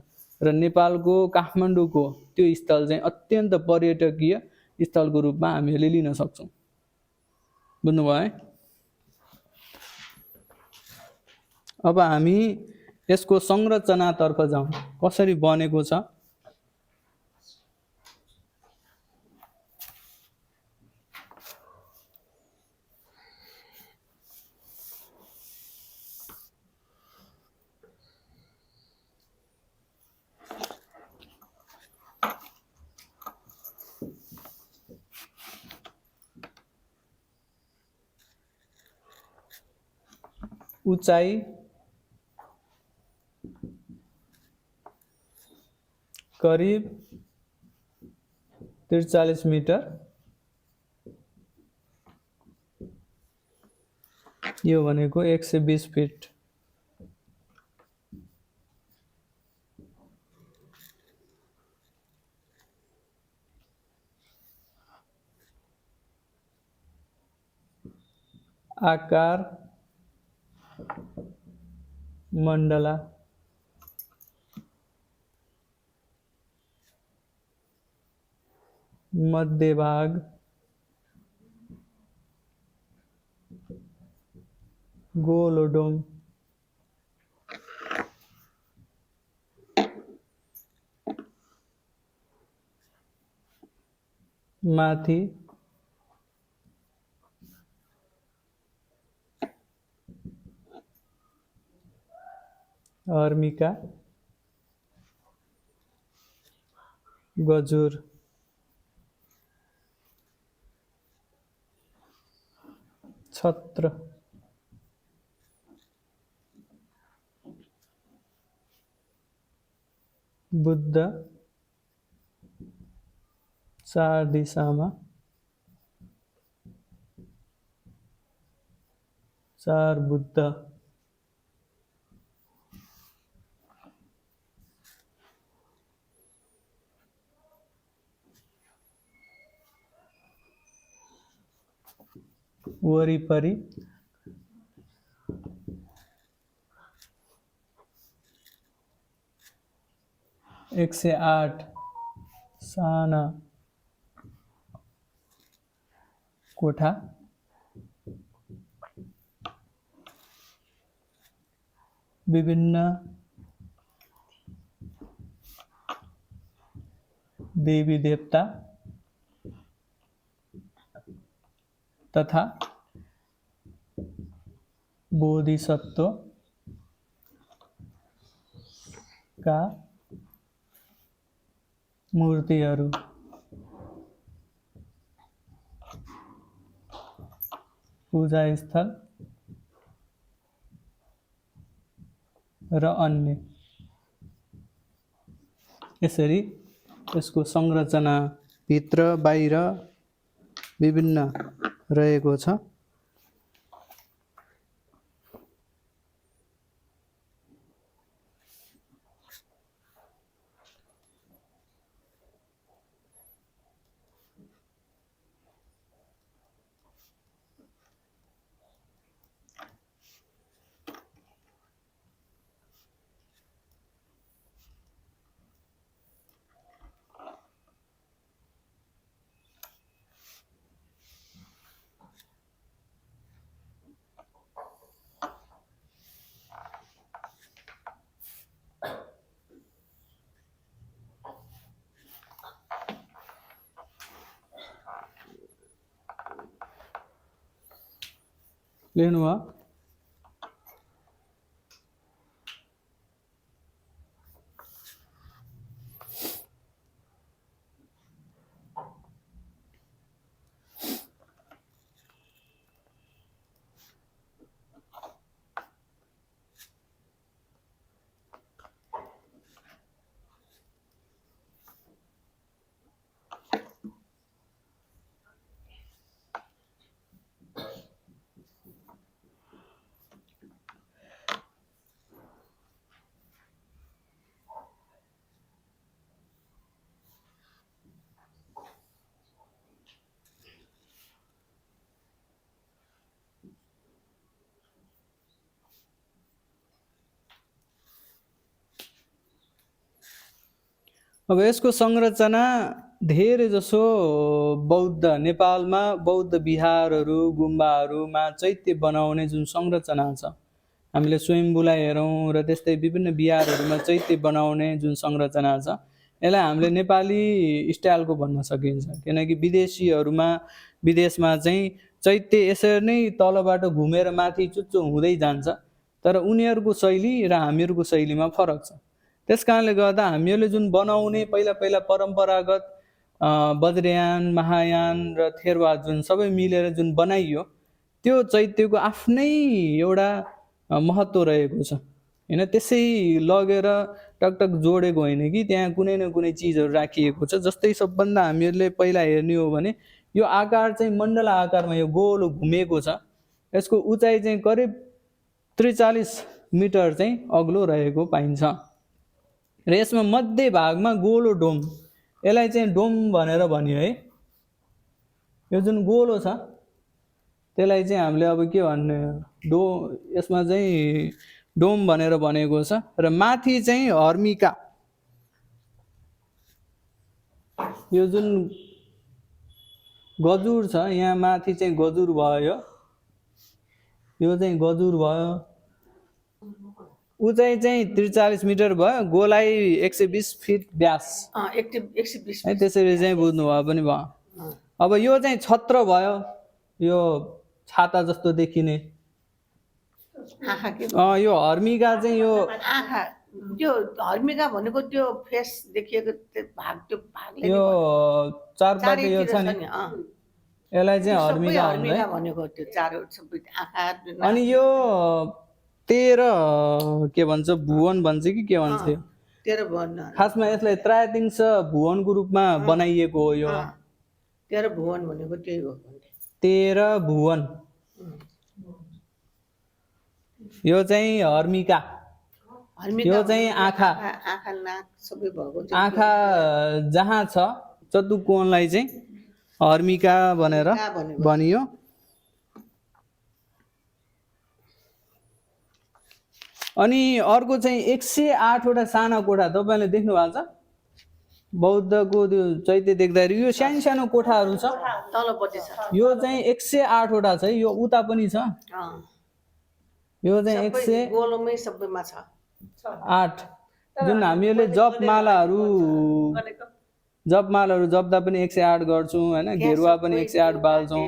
र नेपालको काठमाडौँको त्यो स्थल चाहिँ अत्यन्त पर्यटकीय स्थलको रूपमा हामीहरूले लिन सक्छौँ। बुझ्नुभयो है। अब हामी यसको संरचनातर्फ जाउँ, कसरी बनेको छ। उचाइ करिब 43 मिटर, यो भनेको 120 फिट। आकार मण्डला, मध्य भाग गोलोडोम, माथि अर्मिका, गजुर, छत्र, बुद्ध, चार दिशामा, चार बुद्ध, वरिपरि 108 साना कोठा विभिन्न देवी देवता तथा बोधिसत्व का मूर्तिहरू पूजा स्थल र अन्य। यसरी यसको संरचना भित्र बाहिर विभिन्न रहेको छ। लेख्नुभयो? अब यसको संरचना धेरै जसो बौद्ध नेपालमा बौद्ध विहारहरू गुम्बाहरूमा चैत्य बनाउने जुन संरचना छ, हामीले स्वयम्भूलाई हेरौँ र त्यस्तै विभिन्न विहारहरूमा चैत्य बनाउने जुन संरचना छ, यसलाई हामीले नेपाली स्टाइलको भन्न सकिन्छ। किनकि विदेशमा चाहिँ चैत्य यसरी नै तलबाट घुमेर माथि चुच्चो हुँदै जान्छ, तर उनीहरूको शैली र हामीहरूको शैलीमा फरक छ। त्यस कारणले गर्दा हामीहरूले जुन बनाउने पहिला परम्परागत वज्रयान महायान र थेरवाद जुन सबै मिलेर जुन बनाइयो, त्यो चैत्यको आफ्नै एउटा महत्त्व रहेको छ हैन। त्यसै लगेर टकटक जोडेको होइन कि त्यहाँ कुनै न कुनै चिजहरू राखिएको छ। जस्तै सबभन्दा हामीहरूले पहिला हेर्ने हो भने यो आकार चाहिँ मण्डला आकारमा यो गोलो घुमेको छ। यसको उचाइ चाहिँ करिब 43 मिटर चाहिँ अग्लो रहेको पाइन्छ र यसमा मध्य भागमा गोलो डोम, यसलाई चाहिँ डोम भनेर भनियो है। यो जुन गोलो छ त्यसलाई चाहिँ हामीले अब के भन्ने, यसमा चाहिँ डोम भनेर भनेको छ। र माथि चाहिँ हर्मिका, यो जुन गजुर छ यहाँ माथि चाहिँ गजुर भयो, यो चाहिँ गजुर भयो। उचाइ चाहिँ 43 मिटर भयो, गोलाइ 120 फिट व्यास 120 है। त्यसरी चाहिँ बुझ्नु भयो पनि भयो। अब यो चाहिँ छत्र भयो, यो छाता जस्तो देखिने। यो हर्मिका चाहिँ यो आँखा, त्यो हर्मिका भनेको त्यो फेस देखिएको त्यो भागले यो चारपाटे यो छ नि, यसलाई चाहिँ हर्मिका हर्मिका भनेको त्यो चारो सबै आँखा। अनि यो 13 के भन्छ भुवन भन्छ कि के भन्छ, 13 भुवन। खासमा यसलाई त्रयातिंश भुवनको रूपमा बनाइएको हो। यो 13 भुवन भनेको त्यही हो। 13 भुवन, यो चाहिँ हर्मिका, यो चाहिँ आँखा नाक सबै भएको। आँखा जहाँ छ चतुकोणलाई चाहिँ हर्मिका भनेर भनियो। अनि अर्को चाहिँ 108 वटा साना कोठा, तपाईँले देख्नु भएको छ बौद्धको त्यो चैत्य देख्दाखेरि यो सानो सानो कोठाहरू छ तलपट्टि छ यो चाहिँ 108 वटा छ है यो उता पनि छ अँ। यो चाहिँ सबै गोलोमै सबैमा छ 108 जुन हामीहरूले जपमालाहरू जप्दा पनि 108 गर्छौँ होइन घेरुवा पनि 108 बाल्छौँ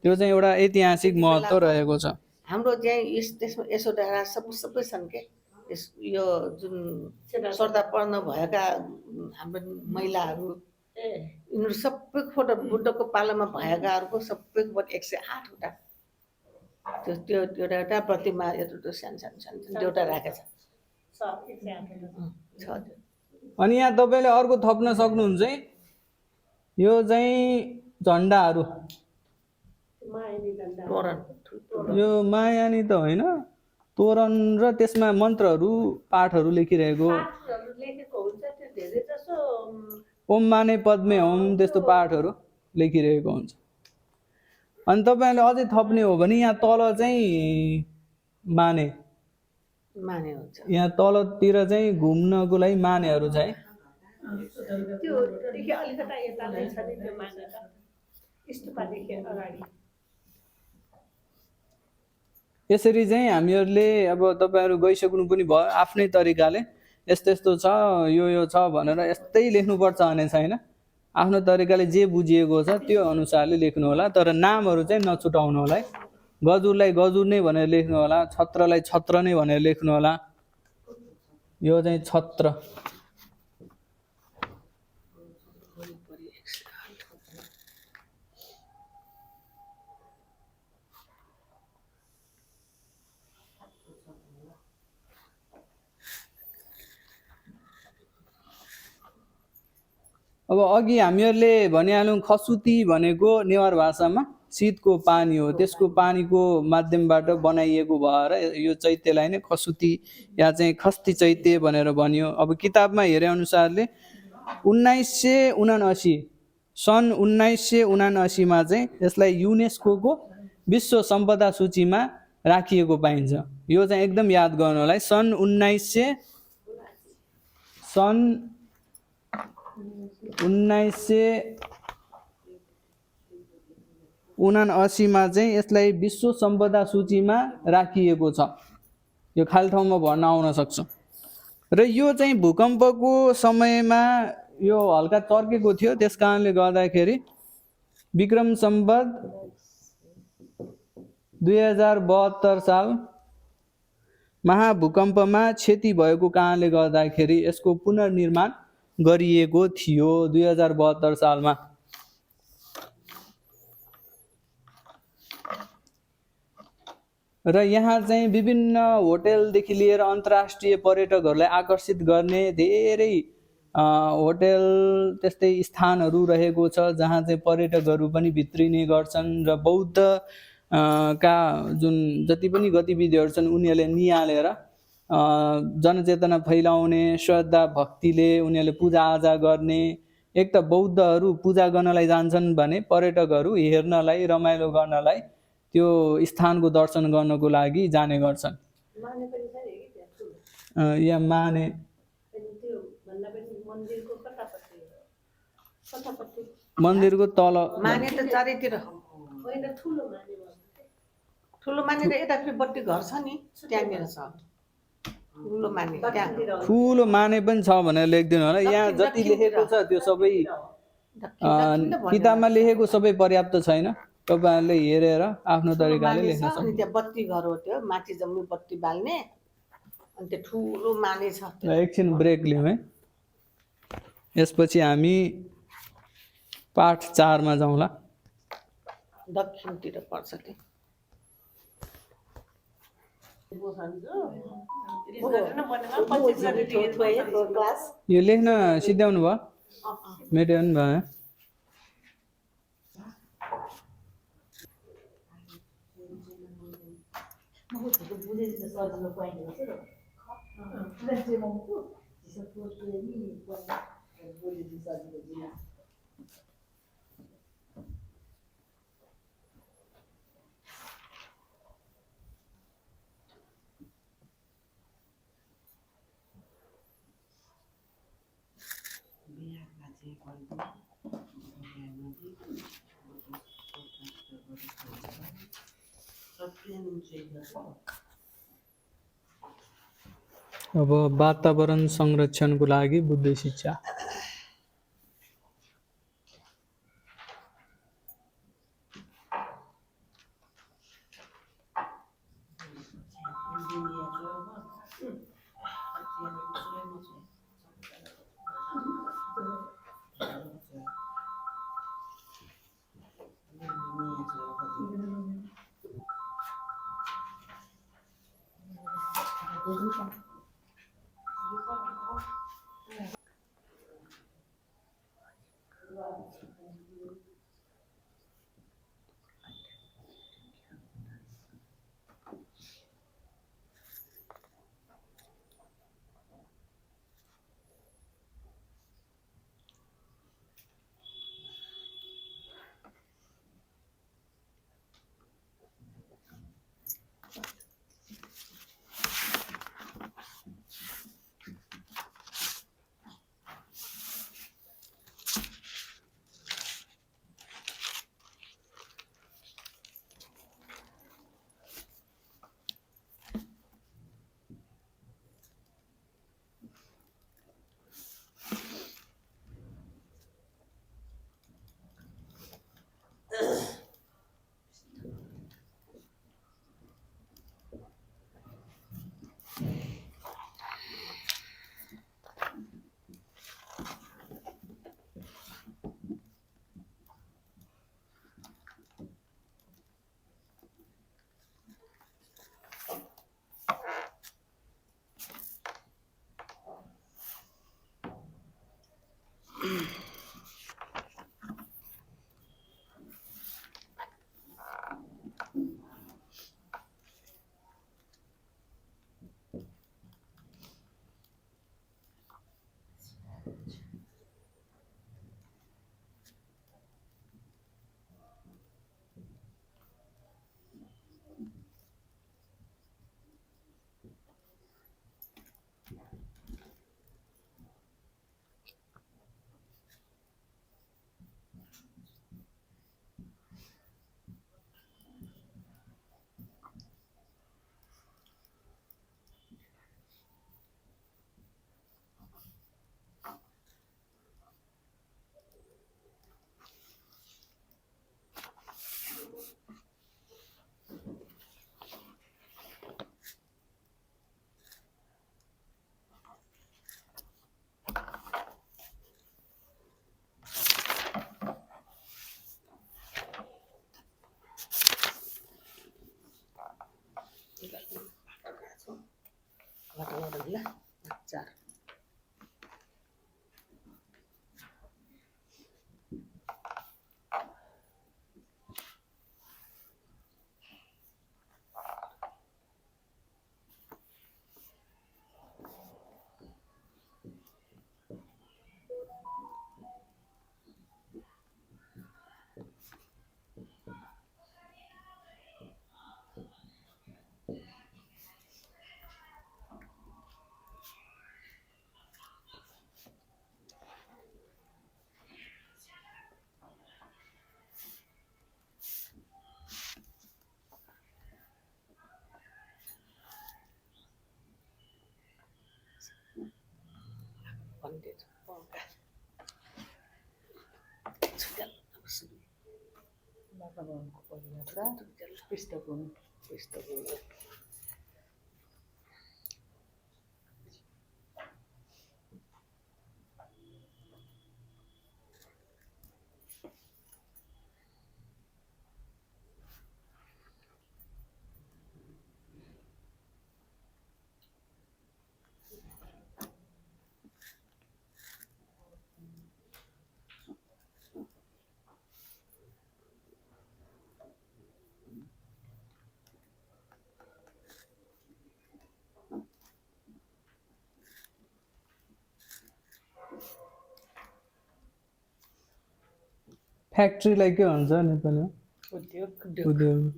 त्यो चाहिँ एउटा ऐतिहासिक महत्त्व रहेको छ हाम्रो चाहिँ त्यसमा यसोटा सबै छन् के यो जुन श्रद्धा पढ्न भएका हाम्रो महिलाहरू यिनीहरू सबै फोटो बुद्धको पालामा भएकाहरूको सबैको 108 वटा त्यो एउटा प्रतिमा यत्रो सानो सानो एउटा राखेको छ अनि यहाँ तपाईँले अर्को थप्न सक्नुहुन्छ है यो चाहिँ झन्डाहरू यो मायानी त होइन तोरण र त्यसमा मन्त्रहरू पाठहरू लेखिरहेको ओम माने पद्मे ओम त्यस्तो पाठहरू लेखिरहेको हुन्छ अनि तपाईँहरूले अझै थप्ने हो भने यहाँ तल चाहिँ माने हुन्छ यहाँ तलतिर चाहिँ घुम्नको लागि मानेहरू छ है यसरी चाहिँ हामीहरूले अब तपाईँहरू गइसक्नु पनि भयो आफ्नै तरिकाले यस्तो यस्तो छ यो छ भनेर यस्तै लेख्नुपर्छ भन्ने छैन आफ्नो तरिकाले जे बुझिएको छ त्यो अनुसारले लेख्नु होला तर नामहरू चाहिँ नछुटाउनु होला है गजुरलाई गजुर नै भनेर लेख्नु होला छत्रलाई छत्र नै भनेर लेख्नु होला यो चाहिँ छत्र अब अघि हामीहरूले भनिहाल्यौँ खसुती भनेको नेवार भाषामा शीतको पानी हो त्यसको पानीको माध्यमबाट बनाइएको भएर यो चैत्यलाई नै खसुती या चाहिँ खस्ती चैत्य भनेर भनियो अब किताबमा हेरे अनुसारले 1979 सन् 1979 चाहिँ यसलाई युनेस्को विश्व सम्पदा सूचीमा राखिएको पाइन्छ यो चाहिँ एकदम याद गर्नु होला है सन् 1979 मा चाहिँ यसलाई विश्व सम्पदा सूचीमा राखिएको छ यो खाली ठाउँमा भर्न आउन सक्छ र यो चाहिँ भूकम्पको समयमा यो हल्का चर्केको थियो त्यस कारणले गर्दाखेरि विक्रम सम्वत 2072 साल महाभूकम्पमा क्षति भएको कारणले गर्दाखेरि यसको पुनर्निर्माण गरिएको थियो 2072 सालमा र यहाँ चाहिँ विभिन्न होटेलदेखि लिएर अन्तर्राष्ट्रिय पर्यटकहरूलाई आकर्षित गर्ने धेरै होटेल त्यस्तै स्थानहरू रहेको छ जहाँ चाहिँ पर्यटकहरू पनि भित्रिने गर्छन् र बौद्ध का जुन जति पनि गतिविधिहरू छन् उनीहरूले निहालेर जनचेतना फैलाउने श्रद्धा भक्तिले उनीहरूले पूजाआजा गर्ने एक त बौद्धहरू पूजा गर्नलाई जान्छन् भने पर्यटकहरू हेर्नलाई रमाइलो गर्नलाई त्यो स्थानको दर्शन गर्नको लागि जाने गर्छन् यहाँ माने मन्दिरको तल माने त चारैतिर ठुलो माने र यता फेरि बत्ती घर छ नि त्यहाँनिर छ ठुलो माने ठुलो माने पनि छ भनेर लेखिदिनु होला यहाँ जति लेखेको छ त्यो सबै किताबमा लेखेको सबै पर्याप्त छैन तपाईहरुले हेरेर आफ्नो तरिकाले लेख्न सक्नुहुन्छ त्यहाँ बत्ती घर हो त्यो माथि जम्मै बत्ती बाल्ने अनि त्यो ठुलो माने छ एकछिन ब्रेक लिउँ है यसपछि हामी पाठ 4 मा जाउँला दक्षिणतिर पर्छ त्यो यो लेख्न सिध्याउनु भयो मेट्याउनु भयो अब वातावरण संरक्षणको लागि बुद्धि शिक्षा। चार पण्डित वातावरणको परिभाषा पृष्ठभूमि। फ्याक्ट्रीलाई के भन्छ नेपालीमा? उद्योग उद्योग।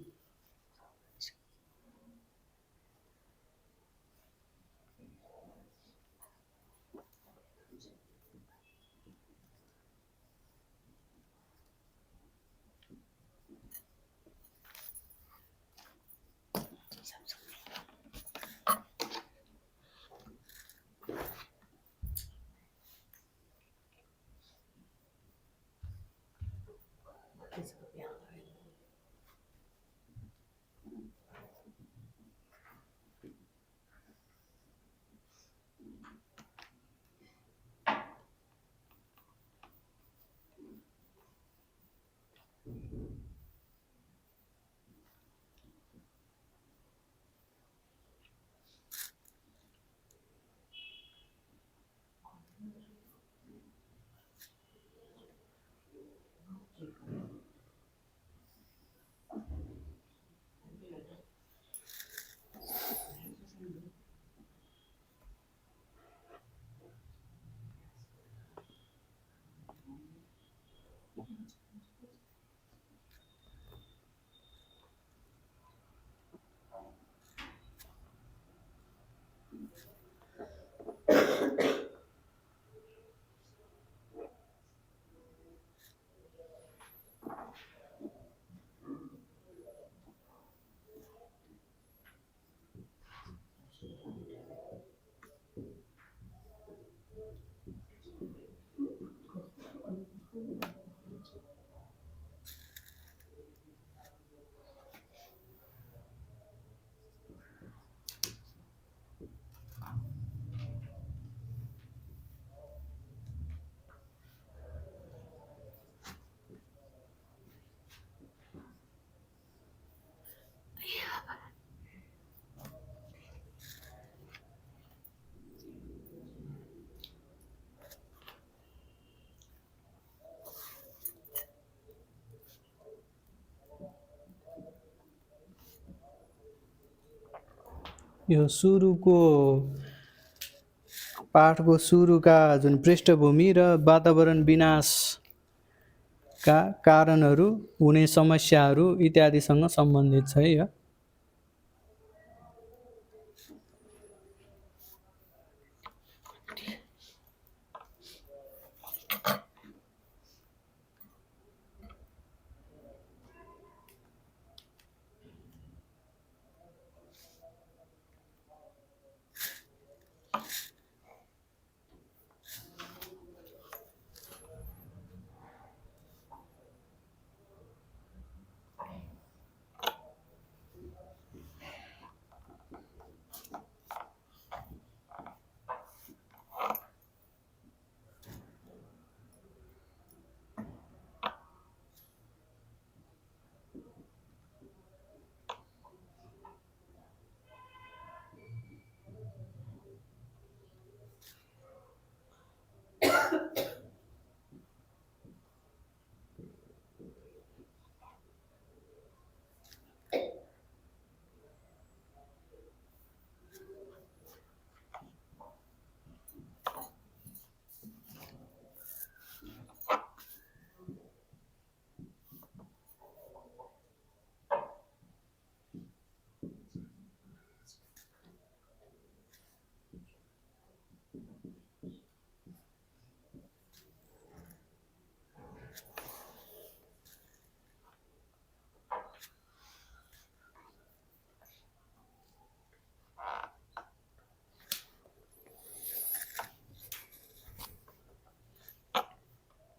यो सुरुको पाठको सुरुका जुन पृष्ठभूमि र वातावरण विनाशका कारणहरू, हुने समस्याहरू इत्यादिसँग सम्बन्धित छ है यो।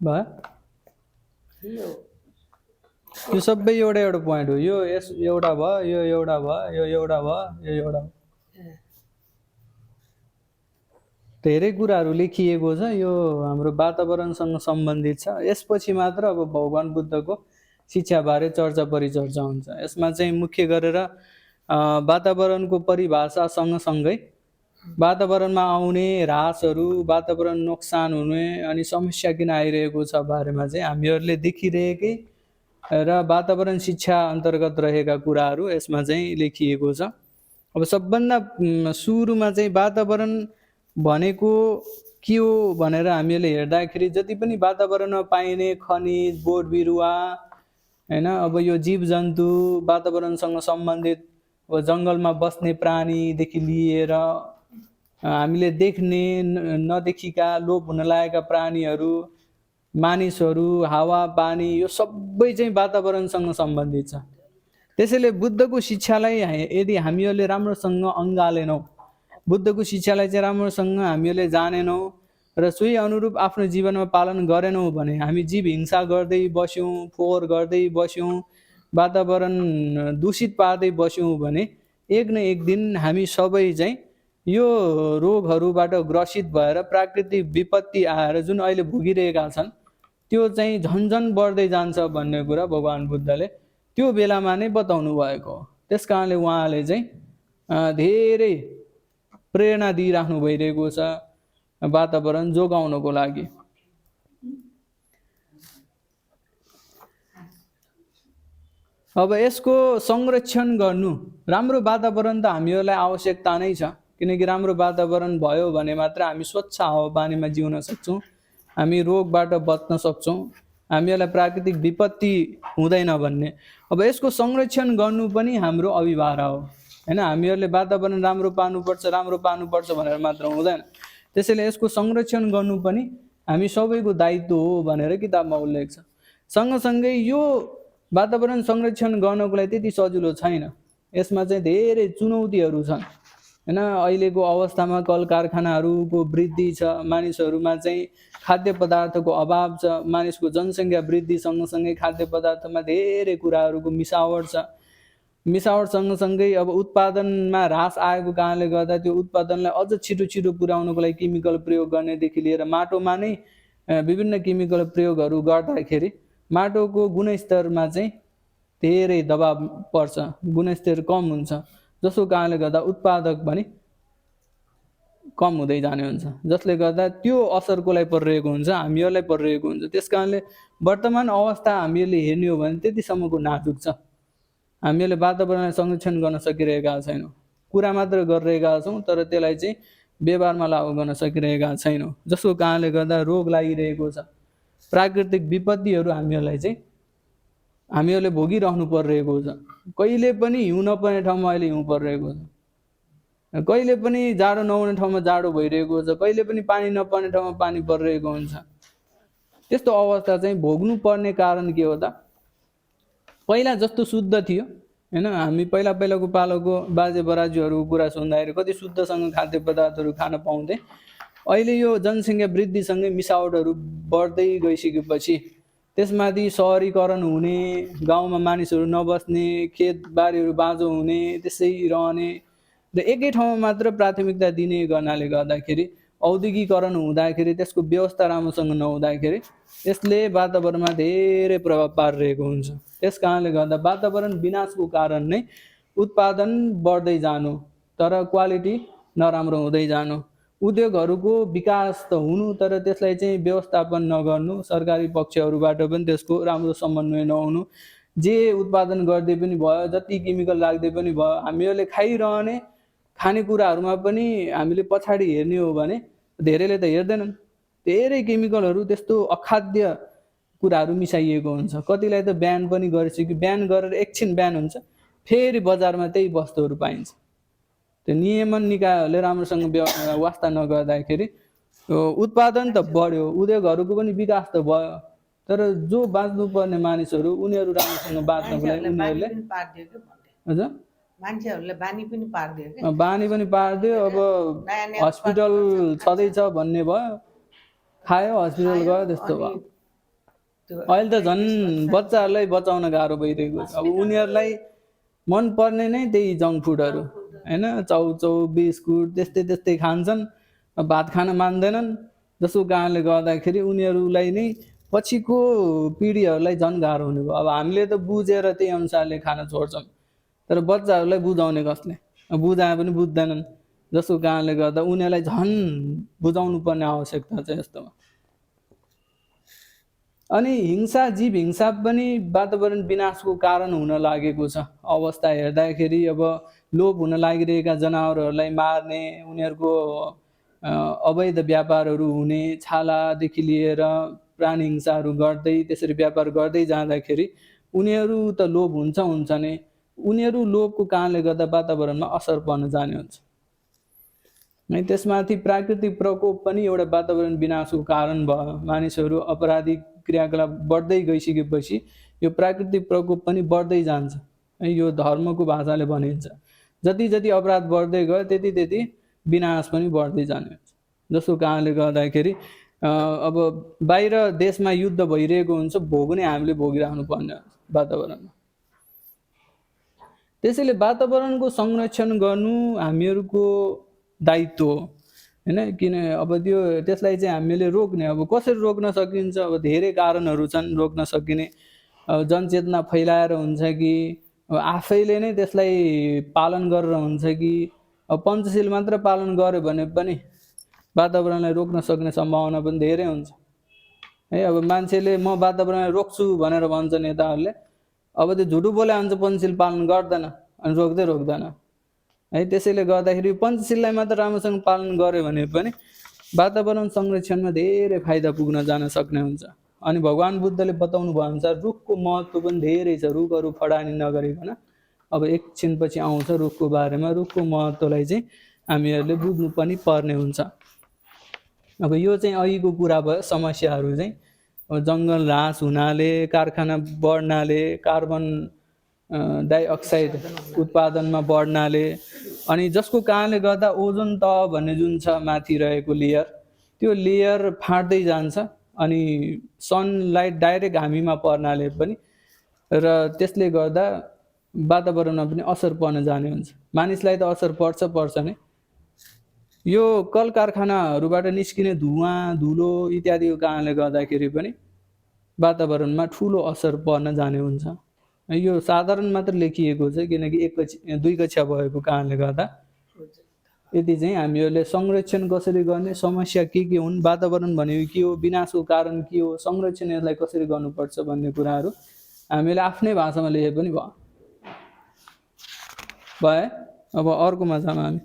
भयो यो सबै एउटा एउटा पोइन्ट हो। यो यस एउटा भयो, यो एउटा भयो, यो एउटा भयो, यो एउटा भयो। धेरै कुराहरू लेखिएको छ। यो हाम्रो वातावरणसँग सम्बन्धित छ। यसपछि मात्र अब भगवान बुद्धको शिक्षाबारे चर्चा परिचर्चा हुन्छ। यसमा चाहिँ मुख्य गरेर वातावरणको परिभाषा सँगसँगै वातावरणमा आउने ह्रासहरू, वातावरण नोक्सान हुने अनि समस्या किन आइरहेको छ बारेमा चाहिँ हामीहरूले देखिरहेकै र वातावरण शिक्षा अन्तर्गत रहेका कुराहरू यसमा चाहिँ लेखिएको छ। अब सबभन्दा सुरुमा चाहिँ वातावरण भनेको के हो भनेर हामीहरूले हेर्दाखेरि जति पनि वातावरणमा पाइने खनिज, बोट बिरुवा हैन, अब यो जीवजन्तु, वातावरणसँग सम्बन्धित अब जङ्गलमा बस्ने प्राणीदेखि लिएर हामीले देख्ने नदेखिका लोप हुन लागेका प्राणीहरू, मानिसहरू, हावा पानी, यो सबै चाहिँ वातावरणसँग सम्बन्धित छ। त्यसैले बुद्धको शिक्षालाई यदि हामीहरूले राम्रोसँग अँगालेनौँ, बुद्धको शिक्षालाई चाहिँ राम्रोसँग हामीहरूले जानेनौँ र सोही अनुरूप आफ्नो जीवनमा पालन गरेनौँ भने हामी जीव हिंसा गर्दै बस्यौँ, फोहोर गर्दै बस्यौँ, वातावरण दूषित पार्दै बस्यौँ भने एक न एक दिन हामी सबै चाहिँ यो रोगहरूबाट ग्रसित भएर प्राकृतिक विपत्ति आएर जुन अहिले भोगिरहेका छन् त्यो चाहिँ झन्झन बढ्दै जान्छ भन्ने कुरा भगवान बुद्धले त्यो बेलामा नै बताउनु भएको हो। त्यस कारणले उहाँले चाहिँ धेरै प्रेरणा दिइराख्नु भइरहेको छ। वातावरण जोगाउनको लागि। अब यसको संरक्षण गर्नु, राम्रो वातावरण त हामीहरूलाई आवश्यकता नै छ, किनकि राम्रो वातावरण भयो भने मात्र हामी स्वच्छ हावापानीमा जिउन सक्छौँ, हामी रोगबाट बच्न सक्छौँ, हामीहरूलाई प्राकृतिक विपत्ति हुँदैन भन्ने। अब यसको संरक्षण गर्नु पनि हाम्रो अभिभार हो हैन। हामीहरूले वातावरण राम्रो पार्नुपर्छ भनेर मात्र हुँदैन, त्यसैले यसको संरक्षण गर्नु पनि हामी सबैको दायित्व हो भनेर किताबमा उल्लेख छ। सँगसँगै यो वातावरण संरक्षण गर्नको लागि त्यति सजिलो छैन, यसमा चाहिँ धेरै चुनौतीहरू छन् हैन। अहिलेको अवस्थामा कल कारखानाहरूको वृद्धि छ, मानिसहरूमा चाहिँ खाद्य पदार्थको अभाव छ, मानिसको जनसङ्ख्या वृद्धि सँगसँगै खाद्य पदार्थमा धेरै कुराहरूको मिसावट छ। मिसावट सँगसँगै अब उत्पादनमा ह्रास आएको कारणले गर्दा त्यो उत्पादनलाई अझ छिटो पुर्याउनको लागि केमिकल प्रयोग गर्नेदेखि लिएर माटोमा नै विभिन्न केमिकल प्रयोगहरू गर्दाखेरि माटोको गुणस्तरमा चाहिँ धेरै दबाब पर्छ, गुणस्तर कम हुन्छ, जसको कारणले गर्दा उत्पादक पनि कम हुँदै जाने हुन्छ, जसले गर्दा त्यो असर कसलाई परिरहेको हुन्छ, हामीहरूलाई परिरहेको हुन्छ। त्यस कारणले वर्तमान अवस्था हामीहरूले हेर्ने हो भने त्यतिसम्मको नाजुक छ, हामीहरूले वातावरणलाई संरक्षण गर्न सकिरहेका छैनौँ, कुरा मात्र गरिरहेका छौँ तर त्यसलाई चाहिँ व्यवहारमा लागू गर्न सकिरहेका छैनौँ, जसको कारणले गर्दा रोग लागिरहेको छ। प्राकृतिक विपत्तिहरू हामीहरूले भोगिरहनु परिरहेको छ। कहिले पनि हिउँ नपर्ने ठाउँमा अहिले हिउँ परिरहेको छ, कहिले पनि जाडो नहुने ठाउँमा जाडो भइरहेको छ, कहिले पनि पानी नपर्ने ठाउँमा पानी परिरहेको हुन्छ। त्यस्तो अवस्था चाहिँ भोग्नु पर्ने कारण के हो त, पहिला जस्तो शुद्ध थियो हैन। हामी पहिलाको पालोको बाजे बराजुहरूको कुरा सुन्दाखेरि कति शुद्धसँग खाद्य पदार्थहरू खान पाउँथे। अहिले यो जनसङ्ख्या वृद्धिसँगै मिसावटहरू बढ्दै गइसकेपछि त्यसमाथि सहरीकरण हुने, गाउँमा मानिसहरू नबस्ने, खेतबारीहरू बाँझो हुने, त्यसै रहने र एकै ठाउँमा मात्र प्राथमिकता दिने गर्नाले गर्दाखेरि औद्योगिकरण हुँदाखेरि त्यसको व्यवस्था राम्रोसँग नहुँदाखेरि यसले वातावरणमा धेरै प्रभाव पारिरहेको हुन्छ। त्यस कारणले गर्दा वातावरण विनाशको कारण नै उत्पादन बढ्दै जानु तर क्वालिटी नराम्रो हुँदै जानु, उद्योगहरूको विकास त हुनु तर त्यसलाई चाहिँ व्यवस्थापन नगर्नु, सरकारी पक्षहरूबाट पनि त्यसको राम्रो समन्वय नहुनु, जे उत्पादन गर्दै पनि भयो, जति केमिकल लाग्दै पनि भयो, हामीहरूले खाइरहने खानेकुराहरूमा पनि हामीले पछाडि हेर्ने हो भने धेरैले त हेर्दैनन्, धेरै केमिकलहरू त्यस्तो अखाद्य कुराहरू मिसाइएको हुन्छ। कतिलाई त ब्यान पनि गरिसक्यो, ब्यान गरेर एकछिन ब्यान हुन्छ, फेरि बजारमा त्यही वस्तुहरू पाइन्छ। त्यो नियमन निकायहरूले राम्रोसँग वास्ता नगर्दाखेरि उत्पादन त बढ्यो, उद्योगहरूको पनि विकास त भयो, तर जो बाँच्नुपर्ने मानिसहरू उनीहरू राम्रोसँग बाँच्नको लागि उनीहरूले हजुर मान्छेहरूले बानी पनि पार्दियो कि, बानी पनि पारिदियो। अब हस्पिटल छँदैछ भन्ने भयो, खायो हस्पिटल गयो, त्यस्तो भयो। अहिले त झन् बच्चाहरूलाई बचाउन गाह्रो भइरहेको छ। अब उनीहरूलाई मन पर्ने नै त्यही जङ्क फुडहरू हैन, चाउचाउ बिस्कुट त्यस्तै खान्छन्, भात खान मान्दैनन्, जसको कारणले गर्दाखेरि उनीहरूलाई नै पछिको पिँढीहरूलाई झन् गाह्रो हुने भयो। अब हामीले त बुझेर त्यही अनुसारले खान छोड्छौँ, तर बच्चाहरूलाई बुझाउने कसले, बुझाए पनि बुझ्दैनन्, जसको कारणले गर्दा उनीहरूलाई झन् बुझाउनु पर्ने आवश्यकता छ यस्तोमा। अनि जीव हिंसा पनि वातावरण विनाशको कारण हुन लागेको छ। अवस्था हेर्दाखेरि अब लोप हुन लागिरहेका जनावरहरूलाई मार्ने, उनीहरूको अवैध व्यापारहरू हुने, छालादेखि लिएर प्राणी हिंसाहरू गर्दै त्यसरी व्यापार गर्दै जाँदाखेरि उनीहरू त लोप हुन्छ नै, उनीहरू लोपको कारणले गर्दा वातावरणमा असर पर्न जाने हुन्छ। त्यसमाथि प्राकृतिक प्रकोप पनि एउटा वातावरण विनाशको कारण भयो। मानिसहरू अपराधिक क्रियाकलाप बढ्दै गइसकेपछि यो प्राकृतिक प्रकोप पनि बढ्दै जान्छ। यो धर्मको भाषाले भनिन्छ, जति अपराध बढ्दै गयो त्यति विनाश पनि बढ्दै जाने हुन्छ, जसको कारणले गर्दाखेरि अब बाहिर देशमा युद्ध भइरहेको हुन्छ, भोग्ने हामीले भोगिरहनु पर्ने हुन्छ वातावरणमा। त्यसैले वातावरणको संरक्षण गर्नु हामीहरूको दायित्व हो हैन। किन अब त्यसलाई चाहिँ हामीले रोक्ने, अब कसरी रोक्न सकिन्छ, अब धेरै कारणहरू छन् रोक्न सकिने। जनचेतना फैलाएर हुन्छ कि आफैले नै त्यसलाई पालन गरेर हुन्छ कि, अब पञ्चशील मात्र पालन गर्यो भने पनि वातावरणलाई रोक्न सक्ने सम्भावना पनि धेरै हुन्छ है। अब मान्छेले म वातावरणलाई रोक्छु भनेर भन्छ नेताहरूले, अब त्यो झुटो बोले हुन्छ पञ्चशील पालन गर्दैन अनि रोक्दैन है। त्यसैले गर्दाखेरि पञ्चशीललाई मात्र राम्रोसँग पालन गर्यो भने पनि वातावरण संरक्षणमा धेरै फाइदा पुग्न जान सक्ने हुन्छ। अनि भगवान् बुद्धले बताउनु भयो अनुसार रुखको महत्त्व पनि धेरै छ। रुखहरू फडानी नगरिकन अब एकछिनपछि आउँछ रुखको बारेमा। रुखको महत्त्वलाई चाहिँ हामीहरूले बुझ्नु पनि पर्ने हुन्छ। अब यो चाहिँ अघिको कुरा भयो समस्याहरू चाहिँ। अब जङ्गल ह्रास हुनाले, कारखाना बढ्नाले, कार्बन डाइअक्साइड उत्पादनमा बढ्नाले, अनि जसको कारणले गर्दा ओजोन तह भन्ने जुन छ माथि रहेको लेयर, त्यो लेयर फाट्दै जान्छ अनि सनलाइट डाइरेक्ट हामीमा पर्नाले पनि र त्यसले गर्दा वातावरणमा पनि असर पर्न जाने हुन्छ। मानिसलाई त असर पर्छ नै। यो कल कारखानाहरूबाट निस्किने धुवाँ धुलो इत्यादिको कारणले गर्दाखेरि पनि वातावरणमा ठुलो असर पर्न जाने हुन्छ। यो साधारण मात्र लेखिएको छ किनकि 1 2 कक्षा भएको कारणले गर्दा। यदि चाहिँ हामीहरूले संरक्षण कसरी गर्ने, समस्या के हुन्, वातावरण भनेको के हो, विनाशको कारण के हो, संरक्षण यसलाई कसरी गर्नुपर्छ भन्ने कुराहरू हामीले आफ्नै भाषामा लेखे पनि भयो। अब अर्कोमा जाऊँ हामी।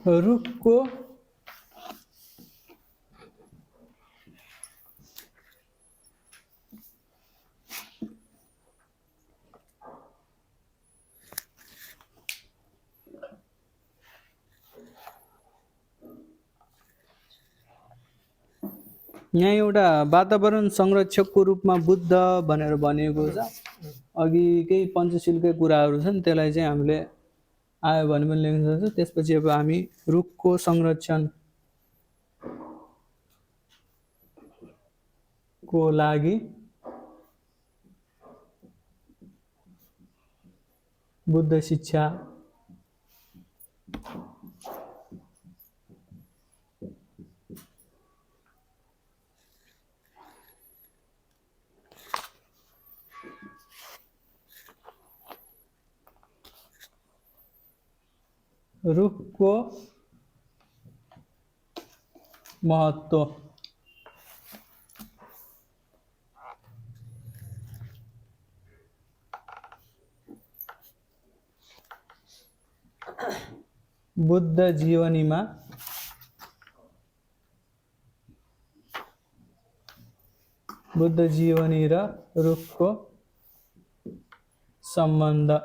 रुखको यहाँ एउटा वातावरण संरक्षकको रूपमा बुद्ध भनेर भनिएको छ। अघि केही पञ्चशीलकै कुराहरू छन्, त्यसलाई चाहिँ हामीले आयो भने पनि लेख्न सक्छ। त्यसपछि अब हामी रुखको संरक्षण को लागि बुद्ध शिक्षा रुखको महत्त्व बुद्ध जीवनीमा बुद्ध जीवनी र रुखको सम्बन्ध।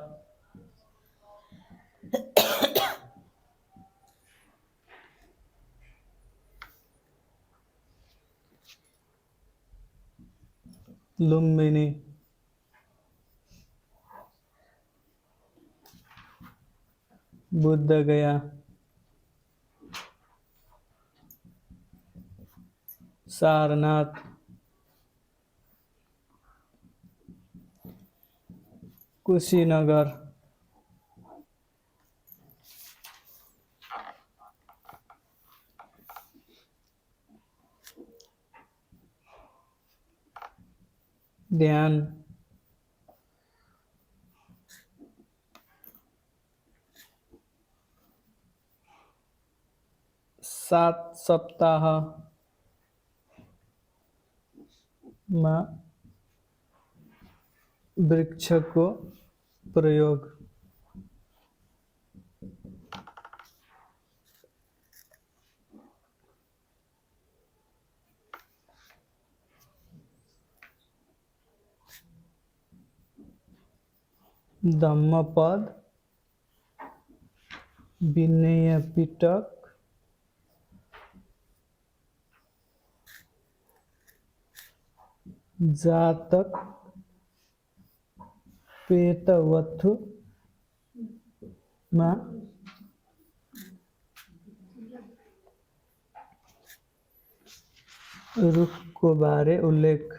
लुम्बिनी बुद्ध गया सारनाथ कुशीनगर ध्यान सात सप्ताह मा वृक्षको प्रयोग। धम्मपद विनय पिटक जातक पेतवथु मा रुखको बारे उल्लेख।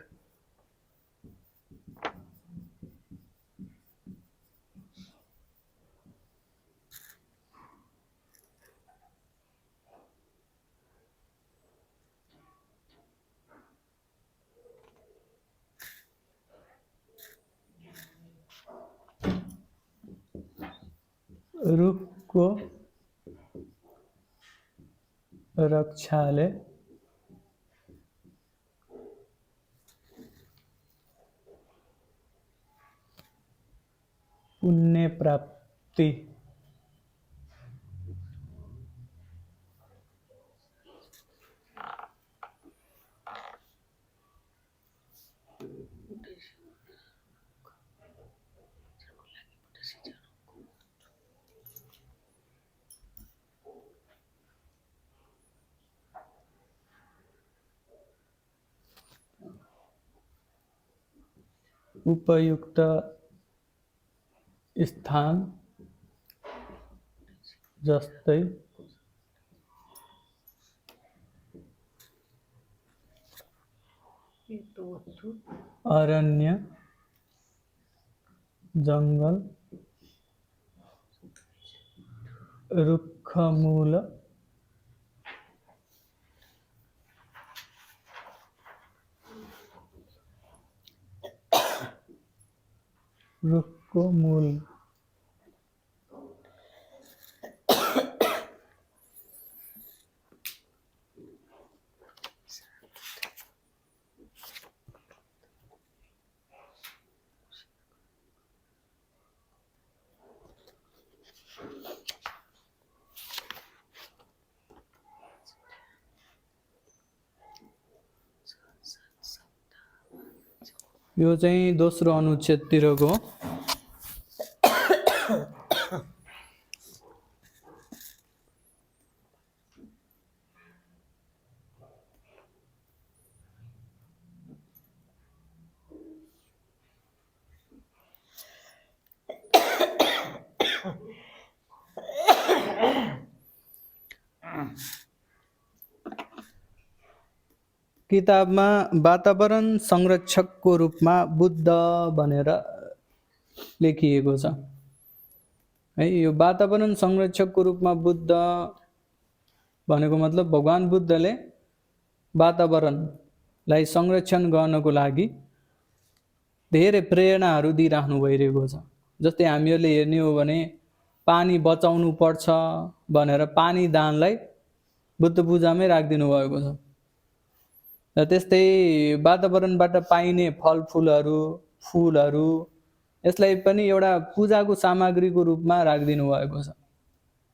रुखको रक्षाले पुण्य प्राप्ति। उपयुक्त स्थान जस्तै अरण्य, जङ्गल, रुखमूल, रुखको मूल। यो चाहिँ दोस्रो अनुच्छेदतिरको हो। किताबमा वातावरण संरक्षकको रूपमा बुद्ध भनेर लेखिएको छ है। यो वातावरण संरक्षकको रूपमा बुद्ध भनेको मतलब भगवान बुद्धले वातावरणलाई संरक्षण गर्नको लागि धेरै प्रेरणाहरू दिइराख्नु भइरहेको छ। जस्तै हामीहरूले हेर्ने हो भने पानी बचाउनु पर्छ भनेर पानी दानलाई बुद्ध पूजामै राखिदिनु भएको छ। र त्यस्तै वातावरणबाट पाइने फलफुलहरू, फुलहरू यसलाई पनि एउटा पूजाको सामग्रीको रूपमा राखिदिनु भएको छ।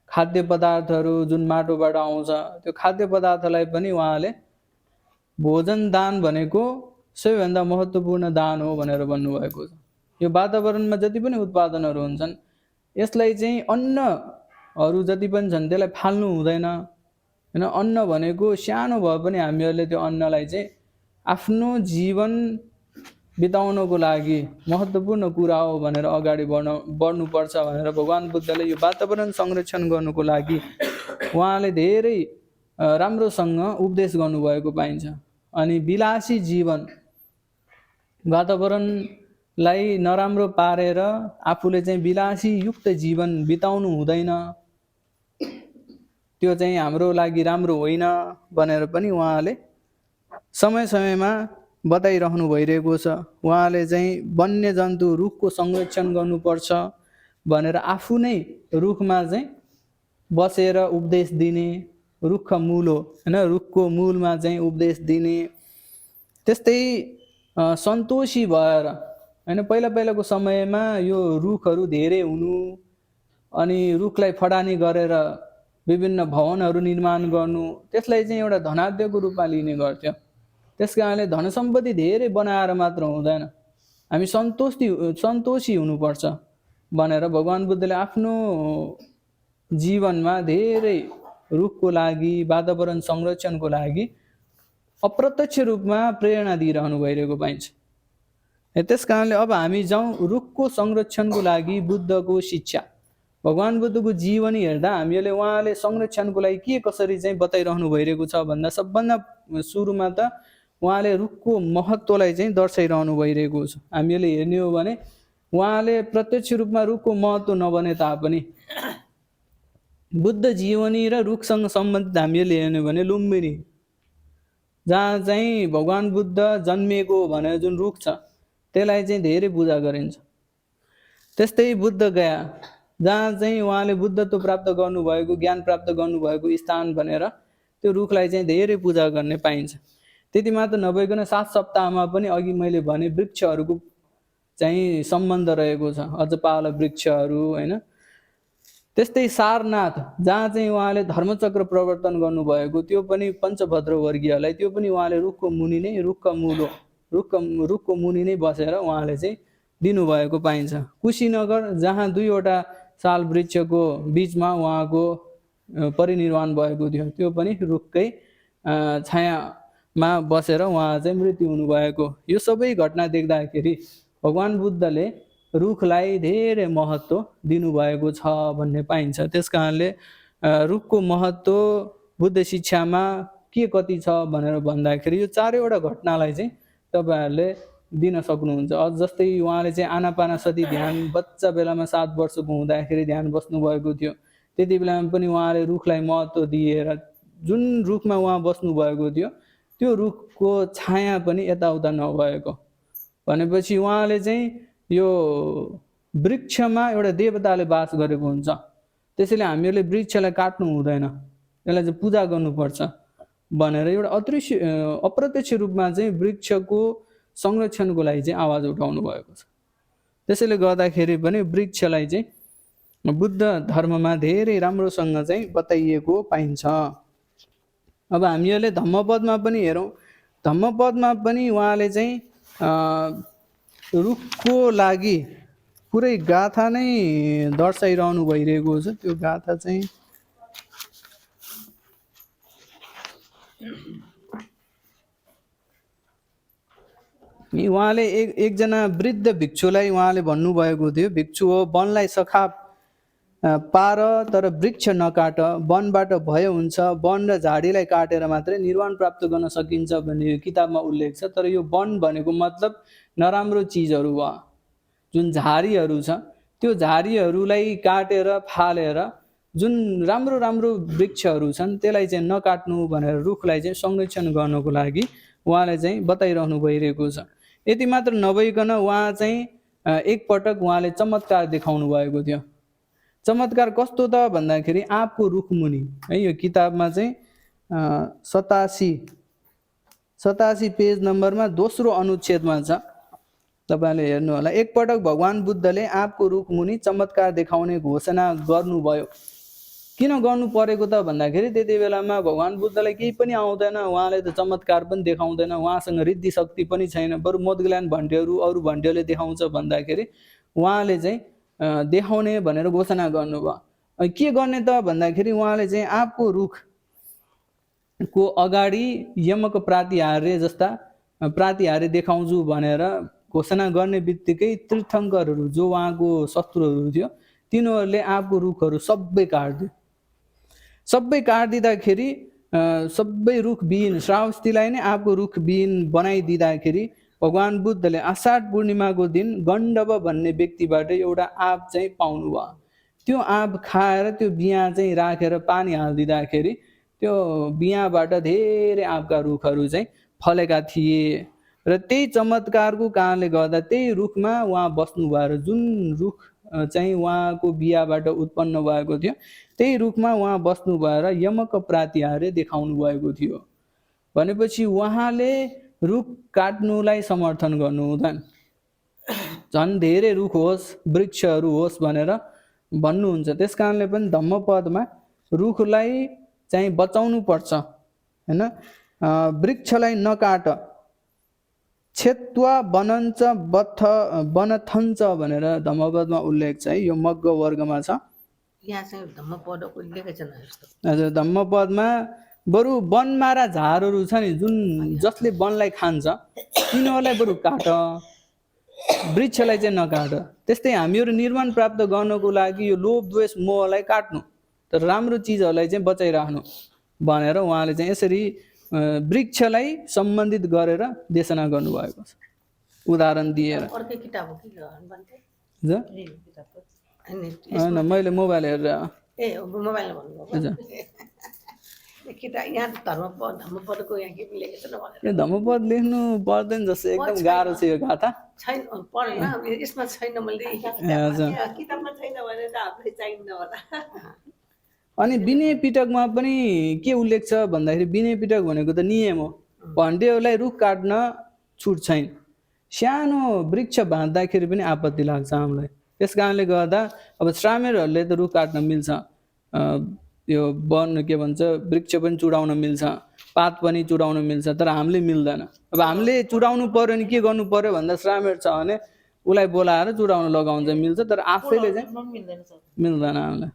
खाद्य पदार्थहरू जुन माटोबाट आउँछ त्यो खाद्य पदार्थलाई पनि उहाँले भोजन दान भनेको सबैभन्दा महत्त्वपूर्ण दान हो भनेर भन्नुभएको छ। यो वातावरणमा जति पनि उत्पादनहरू हुन्छन् यसलाई चाहिँ अन्नहरू जति पनि छन् त्यसलाई फाल्नु हुँदैन हैन। अन्न भनेको सानो भए पनि हामीहरूले त्यो अन्नलाई चाहिँ आफ्नो जीवन बिताउनको लागि महत्त्वपूर्ण कुरा हो भनेर अगाडि बढ्नुपर्छ भनेर भगवान बुद्धले यो वातावरण संरक्षण गर्नुको लागि उहाँले धेरै राम्रोसँग उपदेश गर्नुभएको पाइन्छ। अनि विलासी जीवन, वातावरणलाई नराम्रो पारेर आफूले चाहिँ विलासी युक्त जीवन बिताउनु हुँदैन, त्यो चाहिँ हाम्रो लागि राम्रो होइन भनेर पनि उहाँले समय समयमा बताइरहनु भइरहेको छ। उहाँले चाहिँ वन्यजन्तु रुखको संरक्षण गर्नुपर्छ भनेर आफू नै रुखमा चाहिँ बसेर उपदेश दिने, रुख मूल हो हैन, रुखको मूलमा चाहिँ उपदेश दिने। त्यस्तै सन्तोषी भएर हैन, पहिलाको समयमा यो रुखहरू धेरै हुनु अनि रुखलाई फडानी गरेर विभिन्न भवनहरू निर्माण गर्नु त्यसलाई चाहिँ एउटा धनाढ्यको रूपमा लिने गर्थ्यो। त्यसकारणले धन सम्पत्ति धेरै बनाएर मात्र हुँदैन, हामी सन्तोषी हुनुपर्छ भनेर भगवान बुद्धले आफ्नो जीवनमा धेरै रुखको लागि, वातावरण संरक्षणको लागि अप्रत्यक्ष रूपमा प्रेरणा दिइरहनु भइरहेको पाइन्छ। त्यसकारणले अब हामी जाउँ रुखको संरक्षणको लागि बुद्धको शिक्षा भगवान् बुद्धको जीवनी हेर्दा हामीले उहाँले संरक्षणको लागि के कसरी चाहिँ बताइरहनु भइरहेको छ भन्दा सबभन्दा सुरुमा त उहाँले रुखको महत्त्वलाई चाहिँ दर्शाइरहनु भइरहेको छ। हामीले हेर्ने हो भने उहाँले प्रत्यक्ष रूपमा रुखको महत्त्व नभने तापनि बुद्ध जीवनी र रुखसँग सम्बन्धित हामीले हेर्ने भने लुम्बिनी जहाँ चाहिँ भगवान् बुद्ध जन्मिएको भनेर जुन रुख छ त्यसलाई चाहिँ धेरै पूजा गरिन्छ। त्यस्तै बुद्ध गया जहाँ चाहिँ उहाँले बुद्धत्व प्राप्त गर्नुभएको ज्ञान प्राप्त गर्नुभएको स्थान भनेर त्यो रुखलाई चाहिँ धेरै पूजा गर्ने पाइन्छ। त्यति मात्र नभइकन 7 सप्ताहमा पनि अघि मैले भने वृक्षहरूको चाहिँ सम्बन्ध रहेको छ, अजपाल वृक्षहरू होइन। त्यस्तै सारनाथ जहाँ चाहिँ उहाँले धर्मचक्र प्रवर्तन गर्नुभएको त्यो पनि पञ्चभद्र वर्गीयलाई त्यो पनि उहाँले रुखको मुनि नै रुखको मुनि नै बसेर उहाँले चाहिँ दिनुभएको पाइन्छ। कुशीनगर जहाँ 2वटा साल वृक्षको बिचमा उहाँको परिनिर्वाण भएको थियो त्यो पनि रुखकै छायामा बसेर उहाँ चाहिँ मृत्यु हुनुभएको। यो सबै घटना देख्दाखेरि भगवान् बुद्धले रुखलाई धेरै महत्त्व दिनुभएको छ भन्ने पाइन्छ। त्यस कारणले रुखको महत्त्व बुद्ध शिक्षामा के कति छ भनेर भन्दाखेरि यो 4वटा घटनालाई चाहिँ तपाईँहरूले दिन सक्नुहुन्छ। अझ जस्तै उहाँले चाहिँ आनापानसती ध्यान बच्चा बेलामा 7 वर्षको हुँदाखेरि ध्यान बस्नुभएको थियो। त्यति बेलामा पनि उहाँले रुखलाई महत्त्व दिएर जुन रुखमा उहाँ बस्नुभएको थियो त्यो रुखको छाया पनि यताउता नभएको भनेपछि उहाँले चाहिँ यो वृक्षमा एउटा देवताले बास गरेको हुन्छ। त्यसैले हामीहरूले वृक्षलाई काट्नु हुँदैन, यसलाई चाहिँ पूजा गर्नुपर्छ भनेर एउटा अप्रत्यक्ष रूपमा चाहिँ वृक्षको संरक्षणको लागि चाहिँ आवाज उठाउनु भएको छ। त्यसैले गर्दाखेरि पनि वृक्षलाई चाहिँ बुद्ध धर्ममा धेरै राम्रोसँग चाहिँ बताइएको पाइन्छ। अब हामीहरूले धम्मपदमा पनि हेरौँ, धम्मपदमा पनि उहाँले चाहिँ रुखको लागि पुरै गाथा नै दर्शाइरहनु भइरहेको छ। त्यो गाथा चाहिँ उहाँले एकजना वृद्ध भिक्षुलाई उहाँले भन्नुभएको थियो, भिक्षु हो वनलाई सखा पार तर वृक्ष नकाट, वनबाट भय हुन्छ, वन र झाडीलाई काटेर मात्रै निर्वाण प्राप्त गर्न सकिन्छ भन्ने किताबमा उल्लेख छ। तर यो वन भनेको मतलब नराम्रो चिजहरू भयो, जुन झारीहरू छ त्यो झारीहरूलाई काटेर फालेर जुन राम्रो राम्रो वृक्षहरू छन् त्यसलाई चाहिँ नकाट्नु भनेर रुखलाई चाहिँ संरक्षण गर्नको लागि उहाँले चाहिँ बताइरहनु भइरहेको छ। यति मात्र नभइकन उहाँ चाहिँ एकपटक उहाँले चमत्कार देखाउनु भएको थियो। चमत्कार कस्तो त भन्दाखेरि आँपको रुखमुनि है, यो किताबमा चाहिँ 87 पेज नम्बरमा 2रो अनुच्छेदमा छ, तपाईँले हेर्नु होला। एकपटक भगवान् बुद्धले आँपको रुखमुनि चमत्कार देखाउने घोषणा गर्नुभयो। किन गर्नु परेको त भन्दाखेरि त्यति बेलामा भगवान् बुद्धलाई केही पनि आउँदैन, उहाँले त चमत्कार पनि देखाउँदैन, उहाँसँग रिद्धि शक्ति पनि छैन, बरु मोदग्ल्यान भन्टेहरू अरू भन्टेले देखाउँछ भन्दाखेरि उहाँले चाहिँ देखाउने भनेर घोषणा गर्नुभयो। के गर्ने त भन्दाखेरि उहाँले चाहिँ आँपको रुखको अगाडि यमक प्रातिहार्य जस्ता प्रातिहार्य देखाउँछु भनेर घोषणा गर्ने बित्तिकै तीर्थङ्करहरू जो उहाँको शत्रुहरू थियो तिनीहरूले आँपको रुखहरू सबै काटिदिँदाखेरि सबै रुख विहीन, श्रावस्तीलाई नै आँपको रुख विहीन बनाइदिँदाखेरि भगवान् बुद्धले आषाढ पूर्णिमाको दिन गण्डव भन्ने व्यक्तिबाट एउटा आँप चाहिँ पाउनुभयो। त्यो आँप खाएर त्यो बिहा चाहिँ राखेर पानी हालिदिँदाखेरि त्यो बिहाबाट धेरै आँपका रुखहरू चाहिँ फलेका थिए र त्यही चमत्कारको कारणले गर्दा त्यही रुखमा उहाँ बस्नु भएर जुन रुख चाहिँ उहाँको बिहाबाट उत्पन्न भएको थियो त्यही रुखमा उहाँ बस्नु भएर यमक प्रातिहार्य देखाउनु भएको थियो। भनेपछि उहाँले रुख काट्नुलाई समर्थन गर्नु हुँदैन, झन् धेरै रुख होस् वृक्षहरू होस् भनेर भन्नुहुन्छ। त्यस कारणले पनि धम्मपदमा रुखलाई चाहिँ बचाउनु पर्छ हैन, वृक्षलाई नकाट, छेत्वा वनञ्च वनथञ्च भनेर धम्मपदमा उल्लेख छ। यो मग्ग वर्गमा छ। यहाँ चाहिँ धम्मपदको उल्लेखै छैन जस्तो। हजुर, धम्मपदमा बरु वनमारा झारहरू छ नि जुन जसले वनलाई खान्छ तिनीहरूलाई बरु काट, वृक्षलाई चाहिँ नकाट। त्यस्तै हामीहरू निर्माण प्राप्त गर्नको लागि यो लोभ द्वेष मोहलाई काट्नु तर राम्रो चिजहरूलाई चाहिँ बचाइराख्नु भनेर उहाँले चाहिँ यसरी वृक्षलाई सम्बन्धित गरेर देशना गर्नुभएको छ उदाहरण दिएर। अर्कै किताब हो कि भन्थे ज अनि होइन मैले मोबाइल हेरेर ए मोबाइलमा भन्नुभयो किताब यहाँ धर्मपदको यहाँ के लेखेको छ न भनेर यो धम्मपद लेख्नु पर्दैन जस्तो एकदम गाह्रो छ यो गाथा। छैन पढेन यसमा छैन मैले हजुर। किताबमा छैन भने त आफूले चाहिन्न होला। अनि विनय पिटकमा पनि के उल्लेख छ भन्दाखेरि विनय पिटक भनेको त नियम हो। भन्टेहरूलाई रुख काट्न छुट छैन। सानो वृक्ष बाँध्दाखेरि पनि आपत्ति लाग्छ हामीलाई। त्यस कारणले गर्दा अब श्रामेरहरूले त रुख काट्न मिल्छ, यो वन के भन्छ वृक्ष पनि चुडाउन मिल्छ, पात पनि चुडाउन मिल्छ, तर हामीले मिल्दैन। अब हामीले चुडाउनु पर्यो नि के गर्नु पर्यो भन्दा श्रामेर छ भने उसलाई बोलाएर चुडाउन लगाउन चाहिँ मिल्छ, तर आफैले चाहिँ मिल्दैन हामीलाई।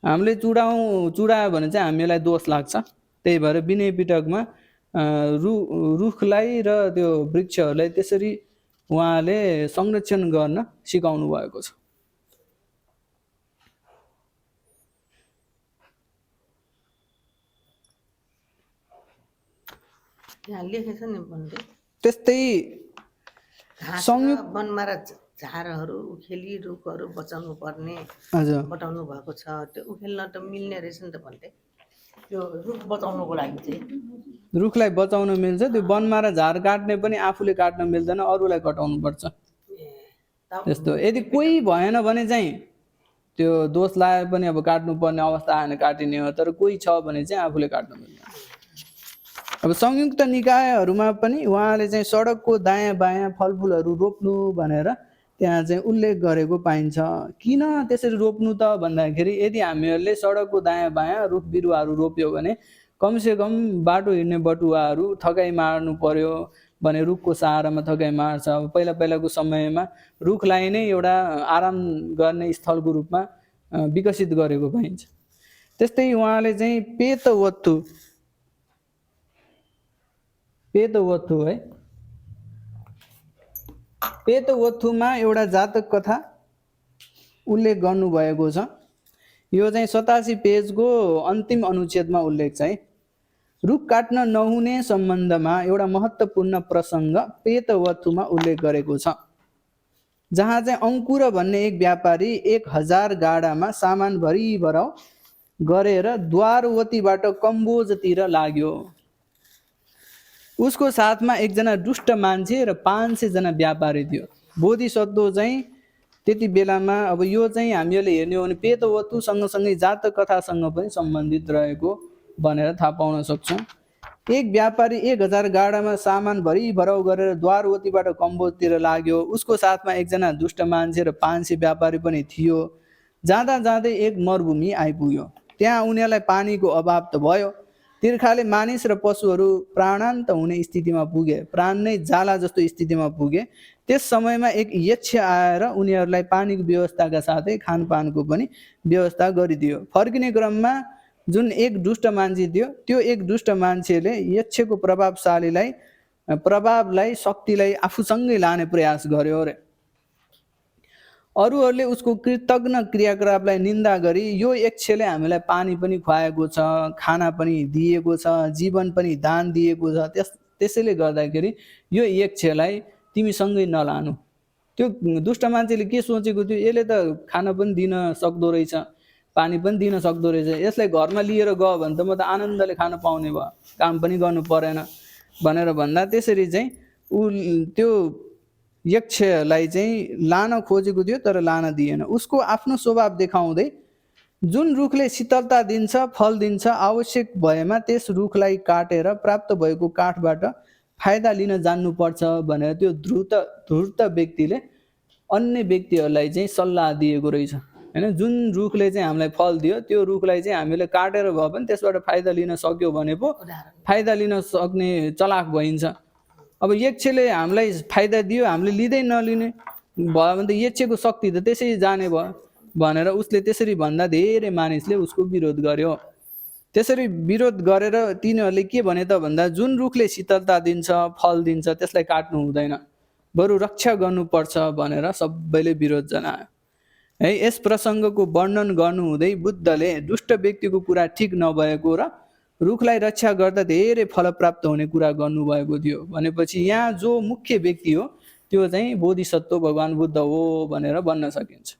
हामीले चुडायो भने चाहिँ हामीलाई दोष लाग्छ। त्यही भएर विनय पिटकमा रुखलाई र त्यो वृक्षहरूलाई त्यसरी उहाँले संरक्षण गर्न सिकाउनु भएको छ। यहाँ लेखेछ नि भन्दै त्यस्तै संयुक्त वनमा र झारहरू उखेली रुखहरू बचाउनु पर्ने हजुर बताउनु भएको छ। त्यो उखेल्न त मिल्ने रहेछ नि त भन्दै त्यो रुख बचाउनुको लागि चाहिँ रुखलाई बचाउन मिल्छ, त्यो वनमा र झार काट्ने पनि आफूले काट्न मिल्दैन, अरूलाई कटाउनु पर्छ। यस्तो यदि कोही भएन भने चाहिँ त्यो दोष लाए पनि अब काट्नुपर्ने अवस्था आएन काटिने हो, तर कोही छ भने चाहिँ आफूले काट्न मिल्दैन। अब संयुक्त निकायहरूमा पनि उहाँले चाहिँ सडकको दायाँ बायाँ फलफुलहरू रोप्नु भनेर त्यहाँ चाहिँ उल्लेख गरेको पाइन्छ। किन त्यसरी रोप्नु त भन्दाखेरि यदि हामीहरूले सडकको दायाँ बायाँ रुख बिरुवाहरू रोप्यो भने कमसेकम बाटो हिँड्ने बटुवाहरू थकाइ मार्नु पर्यो भने रुखको सहारामा थकाइ मार्छ। अब पहिलाको समयमा रुखलाई नै एउटा आराम गर्ने स्थलको रूपमा विकसित गरेको पाइन्छ। त्यस्तै उहाँले चाहिँ पेतवत्थु है, पेतवत्थुमा एउटा जातक कथा उल्लेख गर्नुभएको छ। यो चाहिँ 87 पेजको अन्तिम अनुच्छेदमा उल्लेख छ है। रुख काट्न नहुने सम्बन्धमा एउटा महत्त्वपूर्ण प्रसङ्ग पेतवत्थुमा उल्लेख गरेको छ, जहाँ चाहिँ अङ्कुर भन्ने एक व्यापारी 1000 गाडामा सामान भरिभराउ गरेर द्वारवतीबाट कम्बोजतिर लाग्यो। उसको साथमा एकजना दुष्ट मान्छे र 500 जना व्यापारी थियो। बोधिसत्व चाहिँ त्यति बेलामा अब यो चाहिँ हामीले हेर्ने हो भने पेतवत्थु सँगसँगै जातक कथासँग पनि सम्बन्धित रहेको भनेर थाहा पाउन सक्छौँ। एक व्यापारी 1000 गाडामा सामान भरिभराउ गरेर द्वारवतीबाट कम्बोजतिर लाग्यो। उसको साथमा एकजना दुष्ट मान्छे र 500 व्यापारी पनि थियो। जाँदा जाँदै एक मरुभूमि आइपुग्यो। त्यहाँ उनीहरूलाई पानीको अभाव त भयो। तिर्खाले मानिस र पशुहरू प्राणान्त हुने स्थितिमा पुगे, प्राण नै जाला जस्तो स्थितिमा पुगे। त्यस समयमा एक यक्ष आएर उनीहरूलाई पानीको व्यवस्थाका साथै खानपानको पनि व्यवस्था गरिदियो। फर्किने क्रममा जुन एक दुष्ट मान्छे थियो, त्यो एक दुष्ट मान्छेले यक्षको प्रभावलाई शक्तिलाई आफूसँगै लाने प्रयास गर्यो अरे। अरूहरूले उसको कृतज्ञ क्रियाकलापलाई निन्दा गरी यो यक्षले हामीलाई पानी पनि खुवाएको छ, खाना पनि दिएको छ, जीवन पनि दान दिएको छ, त्यसैले गर्दाखेरि यो यक्षलाई तिमीसँगै नलानु। त्यो दुष्ट मान्छेले के सोचेको थियो, यसले त खाना पनि दिन सक्दो रहेछ, पानी पनि दिन सक्दो रहेछ, यसलाई घरमा लिएर गयो भने त म त आनन्दले खान पाउने भयो, काम पनि गर्नु परेन भनेर भन्दा त्यसरी चाहिँ त्यो यक्षलाई चाहिँ लान खोजेको थियो, तर लान दिएन। उसको आफ्नो स्वभाव देखाउँदै जुन रुखले शीतलता दिन्छ, फल दिन्छ, आवश्यक भएमा त्यस रुखलाई काटेर प्राप्त भएको काठबाट फाइदा लिन जान्नुपर्छ भनेर त्यो धूर्त व्यक्तिले अन्य व्यक्तिहरूलाई चाहिँ सल्लाह दिएको रहेछ हैन। जुन रुखले चाहिँ हामीलाई फल दियो त्यो रुखलाई चाहिँ हामीले काटेर भए पनि त्यसबाट फाइदा लिन सक्यो भने पो फाइदा लिन सक्ने चलाक भइन्छ। अब यक्षले हामीलाई फाइदा दियो, हामीले लिँदै नलिने भयो भने त यक्षको शक्ति त त्यसै जाने भयो भनेर उसले त्यसरी भन्दा धेरै मानिसले उसको विरोध गर्यो। त्यसरी विरोध गरेर तिनीहरूले के भने त भन्दा जुन रुखले शीतलता दिन्छ, फल दिन्छ, त्यसलाई काट्नु हुँदैन बरु रक्षा गर्नुपर्छ भनेर सबैले विरोध जनायो है। यस प्रसङ्गको वर्णन गर्नुहुँदै बुद्धले दुष्ट व्यक्तिको कुरा ठिक नभएको र रुखलाई रक्षा गर्दा धेरै फल प्राप्त हुने कुरा गर्नुभएको थियो। भनेपछि यहाँ जो मुख्य व्यक्ति हो त्यो चाहिँ बोधिसत्व भगवान् बुद्ध हो भनेर भन्न सकिन्छ।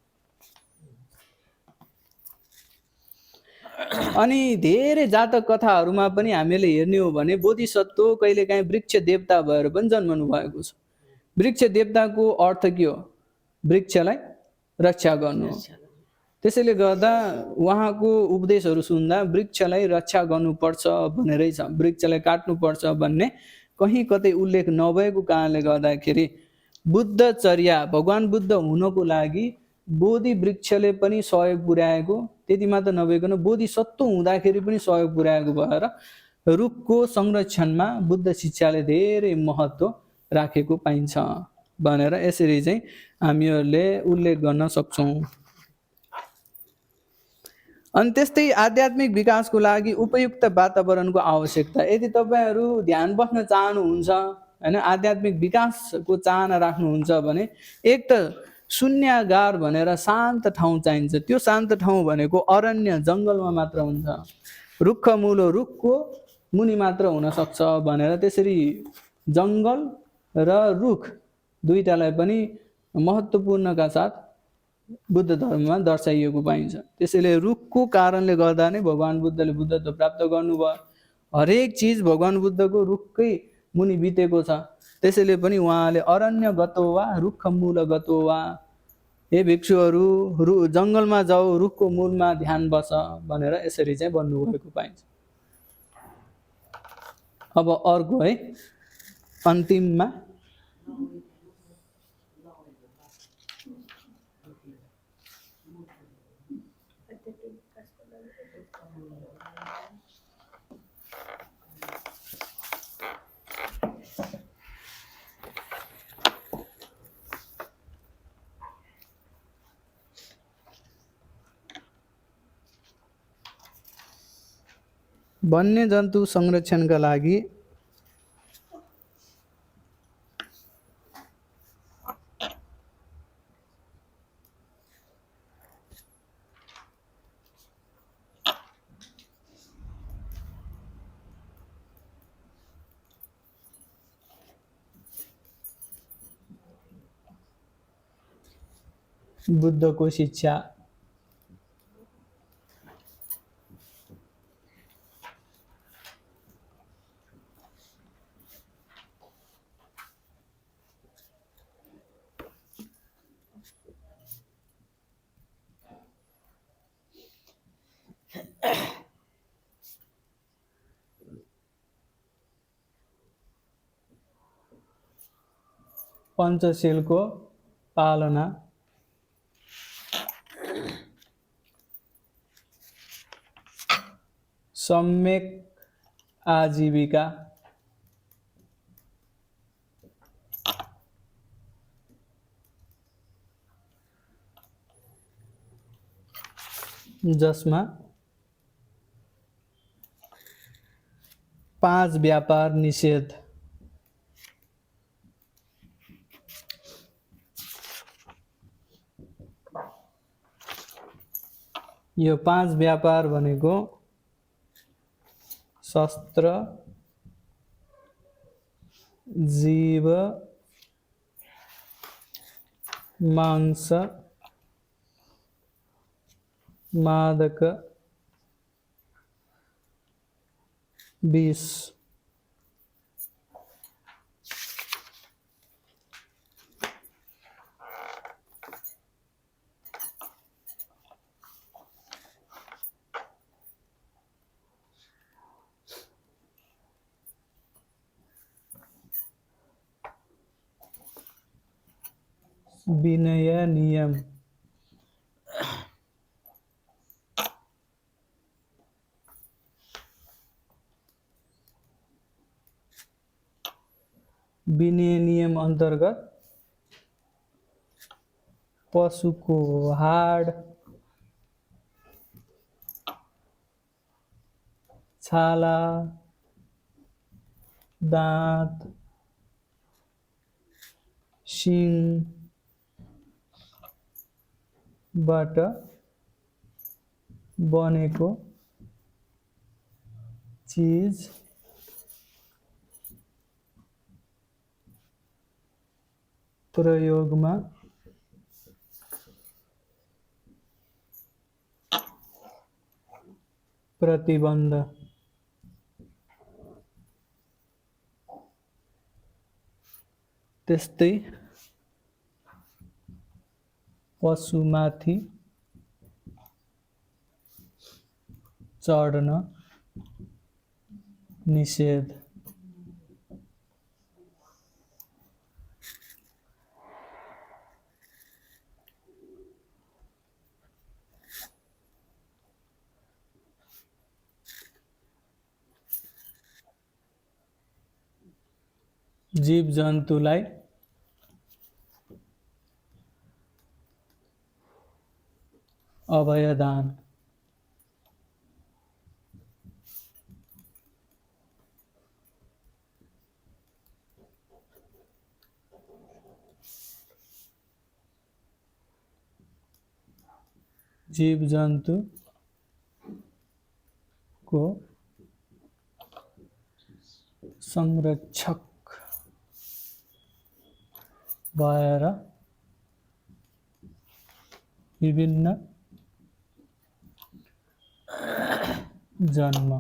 अनि धेरै जातक कथाहरूमा पनि हामीले हेर्ने हो भने बोधिसत्व कहिलेकाहीँ वृक्ष देवता भएर पनि जन्मनु भएको छ। वृक्ष देवताको अर्थ के हो? वृक्षलाई रक्षा गर्नु हो। त्यसैले गर्दा उहाँको उपदेशहरू सुन्दा वृक्षलाई रक्षा गर्नुपर्छ भनेरै छ, वृक्षलाई काट्नुपर्छ भन्ने कहीँ कतै उल्लेख नभएको कारणले गर्दाखेरि बुद्धचर्या भगवान् बुद्ध हुनको लागि बोधि वृक्षले पनि सहयोग पुर्याएको, त्यति मात्र नभइकन बोधिसत्व हुँदाखेरि पनि सहयोग पुर्याएको भएर रुखको संरक्षणमा बुद्ध शिक्षाले धेरै महत्त्व राखेको पाइन्छ भनेर यसरी चाहिँ हामीहरूले उल्लेख गर्न सक्छौँ। अनि त्यस्तै आध्यात्मिक विकासको लागि उपयुक्त वातावरणको आवश्यकता। यदि तपाईँहरू ध्यान बस्न चाहनुहुन्छ हैन, आध्यात्मिक विकासको चाहना राख्नुहुन्छ भने एक त शून्यागार भनेर शान्त ठाउँ चाहिन्छ। त्यो शान्त ठाउँ भनेको अरण्य जङ्गलमा मात्र हुन्छ, रुख मुलो रुखको मुनि मात्र हुन सक्छ भनेर त्यसरी जङ्गल र रुख दुईटालाई पनि महत्त्वपूर्णका साथ बुद्ध धर्ममा दर्शाइएको पाइन्छ। त्यसैले रुखको कारणले गर्दा नै भगवान् बुद्धले बुद्धत्व प्राप्त गर्नुभयो। हरेक चिज भगवान् बुद्धको रुखकै मुनि बितेको छ। त्यसैले पनि उहाँले अरण्य गतो वा रुख मूल गतो वा, हे भिक्षुहरू जङ्गलमा जाऊ, रुखको मूलमा ध्यान बस भनेर यसरी चाहिँ भन्नुभएको पाइन्छ। अब अर्को है, अन्तिममा वन्यजन्तु संरक्षणका लागि बुद्धको शिक्षा पञ्चशीलको पालना, सम्यक आजीविका, जसमा 5 व्यापार निषेध, यो 5 व्यापार भनेको शस्त्र, जीव, मांस, मादक, विष, विनय नियम, विनय नियम अन्तर्गत पशुको हाड, छाला, दाँत, सिङबाट बनेको चिज प्रयोगमा प्रतिबन्ध। त्यस्तै पशुमाथि चढ्न निषेध। जीव जन्तुलाई अभयदान। जीव जन्तुको संरक्षक भएर विभिन्न जन्म।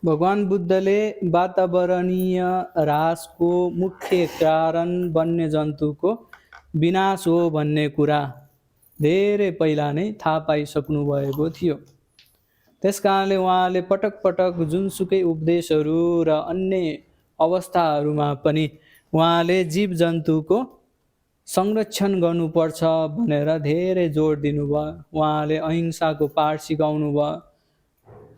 भगवान बुद्धले वातावरणीय ह्रासको मुख्य कारण वन्यजन्तुको विनाश हो भन्ने कुरा धेरै पहिला नै थाहा पाइसक्नु भएको थियो। त्यसकारणले उहाँले पटक पटक जुनसुकै उपदेशहरू र अन्य अवस्थाहरूमा पनि उहाँले जीव जन्तुको संरक्षण गर्नुपर्छ भनेर धेरै जोड दिनुभयो। उहाँले अहिंसाको पाठ सिकाउनु भयो।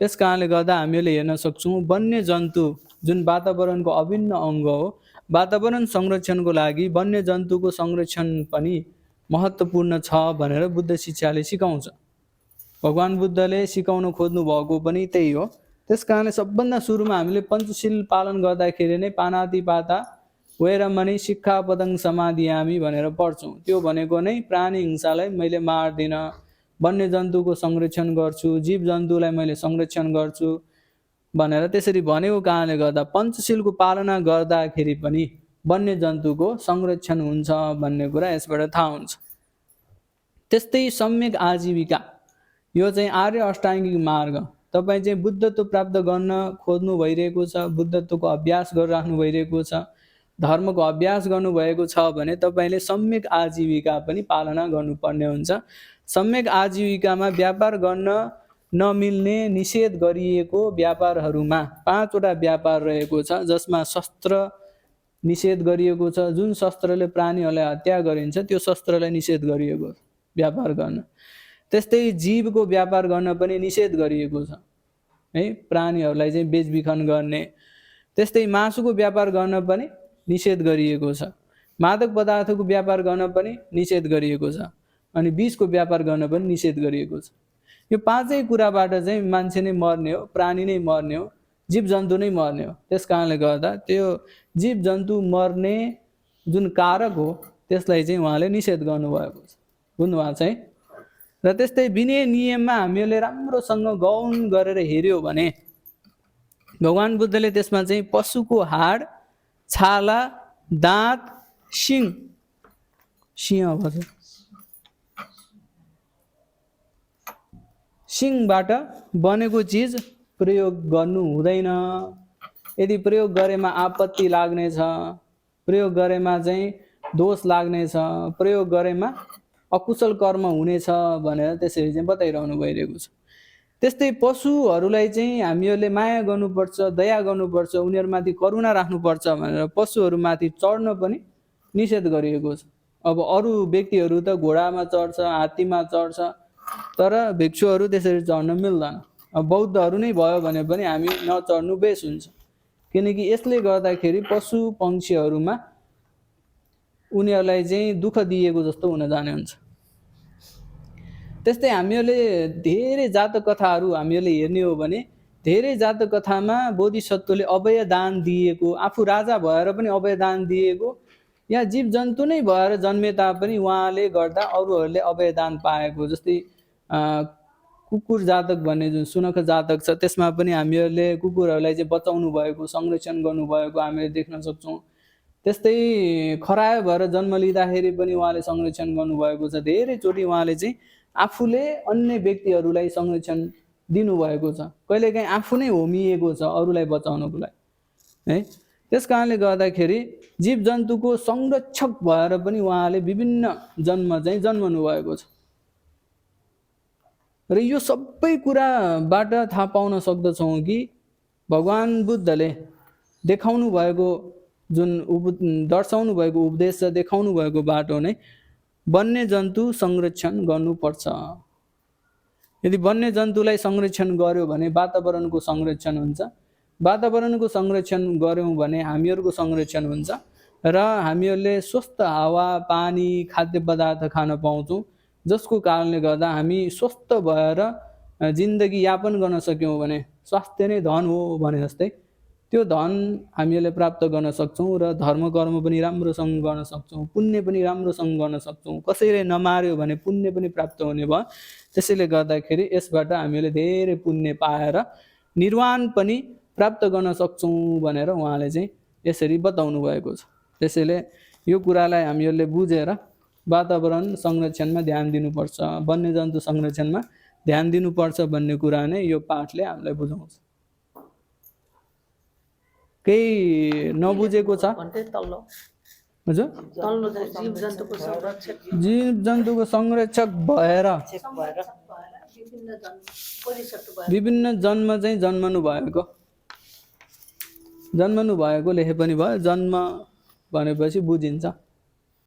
त्यस कारणले गर्दा हामीले हेर्न सक्छौँ वन्यजन्तु जुन वातावरणको अभिन्न अङ्ग हो, वातावरण संरक्षणको लागि वन्यजन्तुको संरक्षण पनि महत्त्वपूर्ण छ भनेर बुद्ध शिक्षाले सिकाउँछ। भगवान बुद्धले सिकाउन खोज्नु भएको पनि त्यही हो। त्यस कारणले सबभन्दा सुरुमा हामीले पञ्चशील पालन गर्दाखेरि नै पानातिपाता वैरमणि शिक्षापदं समादियामि भनेर पढ्छौँ। त्यो भनेको नै प्राणी हिंसालाई मैले मार्दिन, वन्यजन्तुको संरक्षण गर्छु, जीव जन्तुलाई मैले संरक्षण गर्छु भनेर त्यसरी भनेको कारणले गर्दा पञ्चशीलको पालना गर्दाखेरि पनि वन्यजन्तुको संरक्षण हुन्छ भन्ने कुरा यसबाट थाहा हुन्छ। त्यस्तै सम्यक आजीविका, यो चाहिँ आर्य अष्टाङ्गिक मार्ग। तपाईँ चाहिँ बुद्धत्व प्राप्त गर्न खोज्नु भइरहेको छ, बुद्धत्वको अभ्यास गरिराख्नु भइरहेको छ, धर्मको अभ्यास गर्नुभएको छ भने तपाईँले सम्यक आजीविका पनि पालना गर्नुपर्ने हुन्छ। सम्यक आजीविकामा व्यापार गर्न नमिल्ने निषेध गरिएको व्यापारहरूमा 5 वटा व्यापार रहेको छ, जसमा शस्त्र निषेध गरिएको छ। जुन शस्त्रले प्राणीहरूलाई हत्या गरिन्छ त्यो शस्त्रलाई निषेध गरिएको व्यापार गर्न। त्यस्तै जीवको व्यापार गर्न पनि निषेध गरिएको छ है, प्राणीहरूलाई चाहिँ बेचबिखन गर्ने। त्यस्तै मासुको व्यापार गर्न पनि निषेध गरिएको छ। मादक पदार्थको व्यापार गर्न पनि निषेध गरिएको छ। अनि विषको व्यापार गर्न पनि निषेध गरिएको छ। यो 5 कुराबाट चाहिँ मान्छे नै मर्ने हो, प्राणी नै मर्ने हो, जीव जन्तु नै मर्ने हो। त्यस कारणले गर्दा त्यो जीव जन्तु मर्ने जुन कारक हो त्यसलाई चाहिँ उहाँले निषेध गर्नुभएको छ। बुझ्नुभएको छ है। र त्यस्तै विनय नियममा हामीले राम्रोसँग गौण गरेर हेर्यो भने भगवान बुद्धले त्यसमा चाहिँ पशुको हाड, छाला, दाँत, सिङ भन्छ, सिङबाट बनेको चिज प्रयोग गर्नु हुँदैन। यदि प्रयोग गरेमा आपत्ति लाग्नेछ, प्रयोग गरेमा चाहिँ दोष लाग्नेछ, प्रयोग गरेमा अकुशल कर्म हुनेछ भनेर त्यसरी चाहिँ बताइरहनु भइरहेको छ। त्यस्तै पशुहरूलाई चाहिँ हामीहरूले माया गर्नुपर्छ, दया गर्नुपर्छ, उनीहरूमाथि करुणा राख्नुपर्छ भनेर पशुहरूमाथि चढ्न पनि निषेध गरिएको छ। अब अरू व्यक्तिहरू त घोडामा चढ्छ, हात्तीमा चढ्छ, तर भिक्षुहरू त्यसरी चढ्न मिल्दैन। अब बौद्धहरू नै भयो भने पनि हामी नचढ्नु बेस हुन्छ, किनकि यसले गर्दाखेरि पशु पक्षीहरूमा उनीहरूलाई चाहिँ दुःख दिएको जस्तो हुन जाने हुन्छ। त्यस्तै हामीहरूले धेरै जातक कथाहरू हामीहरूले हेर्ने हो भने धेरै जातक कथामा बोधिसत्वले अभय दान दिएको, आफू राजा भएर पनि अभय दान दिएको, या जीव जन्तु नै भएर जन्मे तापनि उहाँले गर्दा अरूहरूले अभय दान पाएको। जस्तै कुकुर जातक भन्ने जुन सुनख जातक छ त्यसमा पनि हामीहरूले कुकुरहरूलाई चाहिँ बचाउनु भएको, संरक्षण गर्नुभएको हामीले देख्न सक्छौँ। त्यस्तै खरायो भएर जन्म लिँदाखेरि पनि उहाँले संरक्षण गर्नुभएको छ। धेरैचोटि उहाँले चाहिँ आफूले अन्य व्यक्तिहरूलाई संरक्षण दिनुभएको छ, कहिलेकाहीँ आफू नै होमिएको छ अरूलाई बचाउनको लागि है। त्यस कारणले गर्दाखेरि जीव जन्तुको संरक्षक भएर पनि उहाँले विभिन्न जन्म चाहिँ जन्मनु भएको छ। र यो सबै कुराबाट थाहा पाउन सक्दछौँ कि भगवान् बुद्धले देखाउनु भएको जुन दर्शाउनु भएको उपदेश र देखाउनु भएको बाटो नै वन्यजन्तु संरक्षण गर्नुपर्छ। यदि वन्यजन्तुलाई संरक्षण गर्यो भने वातावरणको संरक्षण हुन्छ, वातावरणको संरक्षण गऱ्यौँ भने हामीहरूको संरक्षण हुन्छ र हामीहरूले स्वस्थ हावा, पानी, खाद्य पदार्थ खान पाउँछौँ, जसको कारणले गर्दा हामी स्वस्थ भएर जिन्दगी यापन गर्न सक्यौँ भने स्वास्थ्य नै धन हो भने जस्तै त्यो धन हामीहरूले प्राप्त गर्न सक्छौँ र धर्म कर्म पनि राम्रोसँग गर्न सक्छौँ, पुण्य पनि राम्रोसँग गर्न सक्छौँ। कसैले नमार्यो भने पुण्य पनि प्राप्त हुने भयो। त्यसैले गर्दाखेरि यसबाट हामीले धेरै पुण्य पाएर निर्वाण पनि प्राप्त गर्न सक्छौँ भनेर उहाँले चाहिँ यसरी बताउनु भएको छ। त्यसैले यो कुरालाई हामीहरूले बुझेर वातावरण संरक्षणमा ध्यान दिनुपर्छ, वन्यजन्तु संरक्षणमा ध्यान दिनुपर्छ भन्ने कुरा नै यो पाठले हामीलाई बुझाउँछ। केही नबुझेको छ हजुर? जीव जन्तुको संरक्षक भएर विभिन्न जन्म चाहिँ जन्मनु भएको लेखे पनि भयो। जन्म भनेपछि बुझिन्छ।